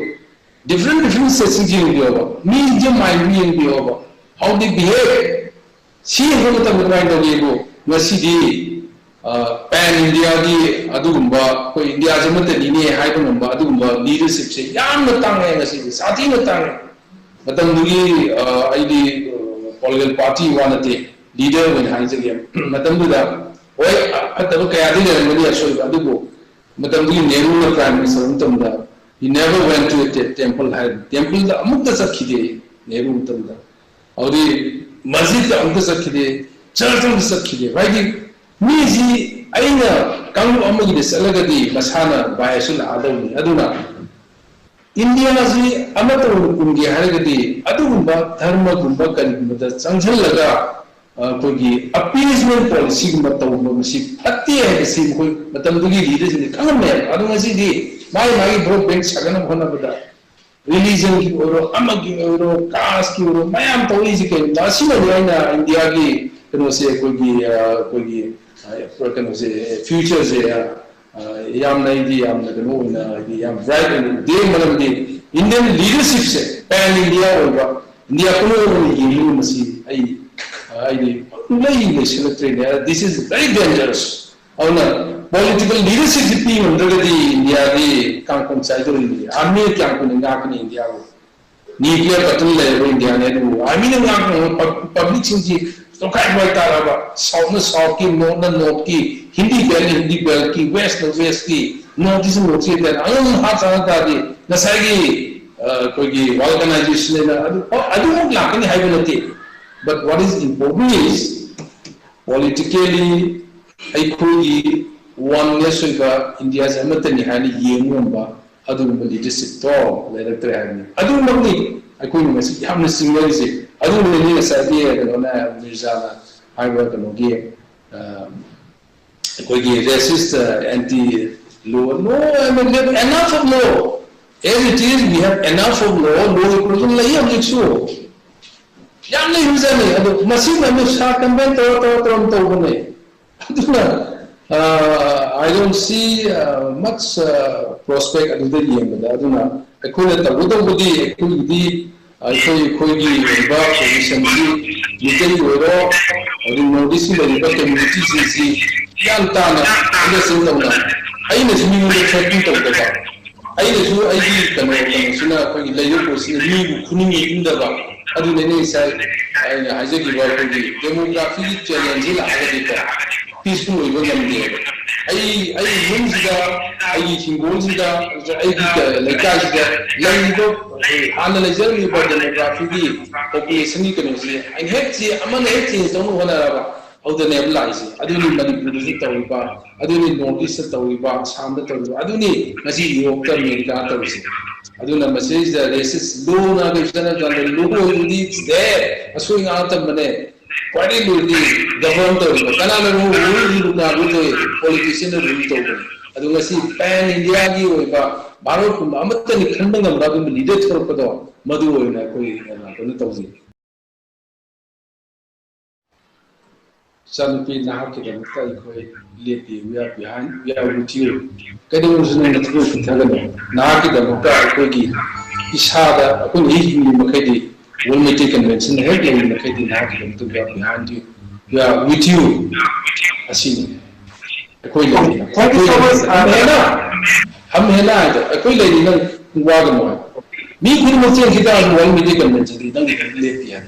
ꯗꯤꯐ꯭ꯔꯦꯟ ꯗꯤꯐ꯭ꯔꯦꯟ ꯁ꯭ꯇꯦꯠꯁꯤꯡꯁꯤ ꯌꯦꯡꯕꯤꯌꯣꯕ, ꯃꯤꯁꯦ ꯃꯥꯏꯟꯗꯨ ꯌꯦꯡꯕꯤꯌꯣꯕ, how they behave꯫ ꯁꯤ ꯌꯦꯡꯕ ꯃꯇꯝꯗ ꯀꯃꯥꯏꯅ ꯇꯧꯒꯦꯕꯨ, ꯉꯁꯤꯗꯤ ꯄꯦꯟ ꯏꯟꯗꯤꯌꯥꯒꯤ ꯑꯗꯨꯒꯨꯝꯕ, ꯑꯩꯈꯣꯏ ꯏꯟꯗꯤꯌꯥꯁꯤ ꯑꯃꯠꯇꯅꯤꯅꯦ ꯍꯥꯏꯕ ꯉꯝꯕ ꯑꯗꯨꯒꯨꯝꯕ ꯂꯤꯗꯔꯁꯤꯞꯁꯦ ꯌꯥꯝꯅ ꯇꯥꯡꯉꯦ, ꯉꯁꯤꯗꯤ ꯁꯥꯊꯤꯅ ꯇꯥꯡꯉꯦ꯫ ꯃꯇꯝꯗꯨꯒꯤ ꯑ, ꯑꯩꯗꯤ ꯄꯣꯂꯤꯇꯤꯀꯦꯜ ꯄꯥꯔꯇꯤ ꯋꯥ ꯅꯠꯇꯦ, ꯂꯤꯗꯔ ꯑꯣꯏꯅ ꯍꯥꯏꯖꯒꯦ꯫ ꯃꯇꯝꯗꯨꯗ ꯍꯣꯏ, ꯐꯠꯇꯕ ꯀꯌꯥꯗꯤ ꯂꯩꯔꯝꯒꯅꯤ ꯑꯁꯣꯏꯕ, ꯑꯗꯨꯕꯨ ꯃꯇꯝꯗꯨꯒꯤ ꯅꯦꯍꯔꯨꯅ ꯄ꯭ꯔꯥꯏꯝ ꯃꯤꯅꯤꯁꯇꯔ ꯃꯇꯝꯗ he never went to a te- temple ꯍꯥꯏ, ꯇꯦꯝꯄꯜꯗ ꯑꯃꯨꯛꯇ ꯆꯠꯈꯤꯗꯦ꯫ ꯅꯦꯍꯔꯨ ꯃꯇꯝꯗ ꯑꯗꯨꯗꯤ ꯃꯁꯖꯤꯗꯇ ꯑꯃꯨꯛꯇ ꯆꯠꯈꯤꯗꯦ, ꯆꯔꯆ ꯑꯃꯨꯛꯇ ꯆꯠꯈꯤꯗꯦ꯫ ꯍꯥꯏꯗꯤ ꯃꯤꯁꯤ ꯑꯩꯅ ꯀꯥꯡꯂꯨꯞ ꯑꯃꯒꯤꯗ ꯆꯠꯂꯒꯗꯤ ꯃꯁꯥꯅ ꯕꯥꯏꯁꯁꯨ ꯂꯥꯛꯑꯗꯧꯅꯤ꯫ ꯑꯗꯨꯅ ꯏꯟꯗꯤꯌꯥꯁꯤ ꯑꯃꯠꯇ ꯑꯣꯏꯅ ꯄꯨꯟꯒꯦ ꯍꯥꯏꯔꯒꯗꯤ ꯑꯗꯨꯒꯨꯝꯕ ꯙꯔꯃꯒꯨꯝꯕ ꯀꯔꯤꯒꯨꯝꯕꯗ ꯆꯪꯁꯤꯜꯂꯒ ꯑꯩꯈꯣꯏꯒꯤ ꯑꯄꯤꯁꯃꯦꯟ ꯄꯣꯂꯤꯁꯤꯒꯨꯝꯕ ꯇꯧꯕ ꯃꯁꯤ ꯐꯠꯇꯦ ꯍꯥꯏꯕꯁꯤ ꯃꯈꯣꯏ ꯃꯇꯝꯗꯨꯒꯤ ꯂꯤꯗꯔꯁꯤꯡꯗꯤ ꯈꯪꯉꯝꯃꯦꯕ꯫ ꯑꯗꯣ ꯉꯁꯤꯗꯤ ꯃꯥꯒꯤ ꯃꯥꯒꯤ ꯚꯣꯠ ꯕꯦꯡꯛ ꯁꯥꯒꯠꯅꯕ ꯍꯣꯠꯅꯕꯗ ꯔꯤꯂꯤꯖꯟꯒꯤ ꯑꯣꯏꯔꯣ, ꯑꯃꯒꯤ ꯑꯣꯏꯔꯣ, ꯀꯥꯁꯀꯤ ꯑꯣꯏꯔꯣ, ꯃꯌꯥꯝ ꯇꯧꯔꯤꯁꯤ ꯀꯩꯅꯣ? ꯑꯁꯤꯅꯅꯤ ꯑꯩꯅ ꯏꯟꯗꯤꯌꯥꯒꯤ ꯀꯩꯅꯣꯁꯦ, ꯑꯩꯈꯣꯏꯒꯤ ꯑ, ꯑꯩꯈꯣꯏꯒꯤ ꯑ, ꯀꯩꯅꯣꯁꯦ, ꯐ꯭ꯌꯨꯆꯔꯁꯦ ꯑ, ꯌꯥꯝꯅ ꯑꯩꯗꯤ ꯌꯥꯝꯅ ꯀꯩꯅꯣ ꯑꯣꯏꯅ ꯍꯥꯏꯗꯤ ꯌꯥꯝ ꯕ꯭ꯔꯥꯏꯠ ꯑꯣꯏꯅ ꯎꯗꯦ꯫ ꯃꯔꯝꯗꯤ ꯏꯟꯗꯤꯌꯟ ꯂꯤꯗꯔꯁꯤꯞꯁꯦ ꯄꯦꯟ ꯏꯟꯗꯤꯌꯥ ꯑꯣꯏꯕ, ꯏꯟꯗꯤꯌꯥ ꯄꯨꯝꯅꯃꯛ ꯑꯣꯏꯅ ꯌꯦꯡꯂꯤꯕ ꯃꯁꯤ ꯑꯩ ꯑ, ꯑꯩꯗꯤ ꯁꯨꯡꯂꯩ ꯂꯩꯁꯤꯜꯂꯛꯇ꯭ꯔꯦꯅꯦ꯫ This is very dangerous. ꯑꯗꯨꯅ political leadership ꯁꯤ ꯄꯤ ꯉꯝꯗ꯭ꯔꯒꯗꯤ ꯏꯟꯗꯤꯌꯥꯗꯤ ꯀꯥꯡ ꯀꯣꯡ ꯆꯥꯏꯗꯧꯔꯤꯅꯤ꯫ Army ꯀꯌꯥꯝ ꯀꯨꯏꯅ ꯉꯥꯛꯀꯅꯤ ꯏꯟꯗꯤꯌꯥꯕꯨ? Nuclear ꯀꯠꯇꯨꯅ ꯂꯩꯔꯕ ꯏꯟꯗꯤꯌꯥꯅꯤ, ꯑꯗꯨꯕꯨ army ꯅ ꯉꯥꯛꯅ public ꯁꯤꯡꯁꯤ ꯇꯣꯈꯥꯏ ꯇꯣꯈꯥꯏ ꯇꯥꯔꯕ, South ꯅ South ꯀꯤ, North ꯅ North ꯀꯤ, Hindi belt ꯅ Hindi belt ꯀꯤ, West ꯅ West ꯀꯤ, North East ꯅ North East ꯀꯤ, ꯑꯉꯝ ꯍꯥ ꯆꯥꯅ ꯇꯥꯔꯗꯤ ꯉꯁꯥꯏꯒꯤ, ꯑ, ꯑꯩꯈꯣꯏꯒꯤ balkanization ꯍꯥꯏꯅ ꯑꯗꯨ, ꯑꯗꯨꯃꯛ ꯂꯥꯛꯀꯅꯤ ꯍꯥꯏꯕ ꯅꯠꯇꯦ꯫ But what is important is, politically ꯑꯩꯈꯣꯏꯒꯤ oneness ꯑꯣꯏꯕ ꯏꯟꯗꯤꯌꯥꯁꯦ ꯑꯃꯠꯇꯅꯤ ꯍꯥꯏꯅ ꯌꯦꯡꯕ ꯉꯝꯕ ꯑꯗꯨꯒꯨꯝꯕ leadership ꯇꯣ ꯂꯩꯔꯛꯇ꯭ꯔꯦ ꯍꯥꯏꯕꯅꯤ꯫ ꯑꯗꯨꯃꯛꯅꯤ ꯑꯩꯈꯣꯏꯅ ꯉꯁꯤ ꯌꯥꯝꯅ ꯆꯤꯡꯅꯔꯤꯁꯦ꯫ ꯑꯗꯨꯒꯨꯝꯕꯅꯤ ꯉꯁꯥꯏꯒꯤ ꯀꯩꯅꯣꯅ, ꯃꯤꯔꯖꯥꯅ ꯍꯥꯏꯕ ꯀꯩꯅꯣꯒꯤ, ꯑ, ꯑꯩꯈꯣꯏꯒꯤ racist, anti law, no, I mean, enough of law. As it is, we have enough of law. Law ꯒꯤ provision ꯂꯩ ꯍꯧꯖꯤꯛꯁꯨ꯫ ꯌꯥꯝ ꯂꯩꯕꯖꯥꯠꯅꯤ꯫ ꯑꯗꯣ ꯃꯁꯤꯅ ꯑꯃꯨꯛ circumvent ꯇꯧꯔ, ꯇꯧꯔ, ꯇꯧꯔ ꯇꯧꯕꯅꯦ꯫ ꯑꯗꯨꯅ, ꯑ, I don't see, ꯑ, much, ꯑ, prospect ꯑꯗꯨꯗ ꯌꯦꯡꯕꯗ꯫ ꯑꯗꯨꯅ ꯑꯩꯈꯣꯏꯅ ꯇꯧꯒꯗꯧꯕꯗꯤ ꯑꯩꯈꯣꯏꯒꯤꯗꯤ ꯑꯩꯈꯣꯏ, ꯑꯩꯈꯣꯏꯒꯤ ꯑꯣꯏꯕ position ꯁꯤ ꯃꯤꯇꯩ ꯑꯣꯏꯔꯣ, ꯑꯗꯩ North East ꯀꯤ ꯂꯩꯔꯤꯕ community ꯁꯤꯡꯁꯤ ꯒ꯭ꯌꯥꯟ ꯇꯥꯅ understand ꯇꯧꯅ, ꯑꯩꯅꯁꯨ ꯃꯤꯉꯣꯟꯗ threaten ꯇꯧꯗꯕ, ꯑꯩꯅꯁꯨ ꯑꯩꯒꯤ ꯀꯩꯅꯣ, ꯀꯩꯅꯣꯁꯤꯅ, ꯑꯩꯈꯣꯏꯒꯤ ꯂꯩꯔꯤꯕ ꯄꯣꯠꯁꯤꯅ ꯃꯤꯕꯨ ꯐꯨꯅꯤꯡ ꯌꯦꯡꯅꯤꯡꯗꯕ꯫ ꯑꯗꯨꯅ ꯑꯩꯅ ꯉꯁꯥꯏ ꯑꯩꯅ ꯍꯥꯏꯖꯈꯤꯕ ꯑꯩꯈꯣꯏꯒꯤ demography ꯒꯤ challenge ꯁꯤ ꯂꯥꯛꯑꯒꯗꯤꯀꯣ, peaceful ꯑꯣꯏꯕ ꯉꯝꯗꯦꯕ꯫ ꯑꯩ, ꯑꯩꯒꯤ ꯌꯨꯝꯁꯤꯗ, ꯑꯩꯒꯤ ꯍꯤꯡꯒꯣꯜꯁꯤꯗ, ꯑꯩꯒꯤ ꯂꯩꯀꯥꯏꯁꯤꯗ ꯂꯩꯔꯤꯕ, ꯍꯥꯟꯅ ꯂꯩꯖꯔꯝꯃꯤꯕ demography ꯒꯤ, population ꯒꯤ ꯀꯩꯅꯣꯁꯦ ꯑꯩꯅ ꯍꯦꯛ ꯆꯦ-, ꯑꯃꯅ ꯍꯦꯛ change ꯇꯧꯅꯕ ꯍꯣꯠꯅꯔꯕ, ꯑꯗꯨꯗꯅꯦꯕ ꯂꯥꯛꯏꯁꯦ꯫ ꯑꯗꯨꯅꯤ ꯃꯅꯤꯄꯨꯔꯗꯁꯨ ꯇꯧꯔꯤꯕ, ꯑꯗꯨꯅꯤ North East ꯇ ꯇꯧꯔꯤꯕ, ꯑꯁꯥꯝꯗ ꯇꯧꯔꯤꯕ, ꯑꯗꯨꯅꯤ ꯉꯁꯤ ꯌꯨꯔꯣꯞꯇ, ꯑꯃꯦꯔꯤꯀꯥꯗ ꯇꯧꯔꯤꯁꯦ꯫ ꯑꯗꯨꯅ ꯃꯁꯤꯗꯩꯁꯤꯗ racist law ꯅ ꯀꯩꯁꯨ ꯆꯠꯅꯗ꯭ꯔꯀꯥꯟꯗ, law ꯑꯣꯏꯕꯗꯤ there, ꯑꯁꯣꯏ ꯉꯥꯛ ꯇꯝꯕꯅꯦ꯫ ꯈ꯭ꯋꯥꯏꯗꯒꯤ ꯂꯨꯔꯤꯗꯤ govern ꯇꯧꯔꯤꯕ, ꯀꯅꯥꯅ rule ꯔꯨꯜ ꯂꯨꯅꯥꯕꯨ ꯇꯧꯏ? Politician ꯅ rule ꯇꯧꯕꯅꯤ꯫ ꯑꯗꯨ ꯉꯁꯤ pan India ꯒꯤ ꯑꯣꯏꯕ ꯚꯥꯔꯠ ꯄꯨꯝꯕ ꯑꯃꯠꯇꯅꯤ ꯈꯟꯕ ꯉꯝꯕ ꯑꯗꯨꯒꯨꯝꯕ leader ꯊꯣꯔꯛꯄꯗꯣ, ꯃꯗꯨ ꯑꯣꯏꯅ ꯑꯩꯈꯣꯏ ꯀꯩꯅꯣ ꯇꯧꯖꯩ꯫ ꯏꯆꯥꯅꯨꯄꯤ, ꯅꯍꯥꯛꯀꯤꯗꯃꯛꯇ ꯑꯩꯈꯣꯏ ꯂꯦꯞꯄꯤ, we are behind, we are with you꯫ ꯀꯩꯗꯧꯅꯨꯡꯁꯨ ꯅꯪꯅ ꯊꯃꯣꯏ ꯄꯤꯛꯊꯒꯅꯨ꯫ ꯅꯍꯥꯛꯀꯤꯗꯃꯛꯇ ꯑꯩꯈꯣꯏꯒꯤ ꯏꯁꯥꯗ ꯑꯩꯈꯣꯏꯅ ꯍꯦꯛ ꯍꯤꯡꯂꯤ ꯃꯈꯩꯗꯤ, World Meitei Convention ꯍꯦꯛ ꯂꯩꯔꯤ ꯃꯈꯩꯗꯤ ꯅꯍꯥꯛꯀꯤꯗꯃꯛꯇ we are behind you꯫ We are with you. ꯑꯁꯤꯅꯤ ꯑꯩꯈꯣꯏ ꯂꯩꯔꯤ ꯅꯪ꯫ Thank you so much. ꯍꯝ ꯍꯦ ꯅꯥ, ꯍꯝ ꯍꯦ ꯅꯥ ꯍꯥꯏꯗꯣ ꯑꯩꯈꯣꯏ ꯂꯩꯔꯤ ꯅꯪ ꯋꯥꯒꯅꯨ ꯍꯥꯏ꯫ ꯃꯤ ꯈꯨꯗꯤꯡꯃꯛ ꯆꯦꯟꯈꯤ ꯇꯥꯔꯁꯨ ꯋꯥꯔꯜ ꯃꯦꯗꯤꯀꯦꯜ ꯀꯟꯚꯦꯟꯁꯟꯗꯤ ꯅꯪꯒꯤ ꯂꯦꯞꯄꯤ ꯍꯥꯏ꯫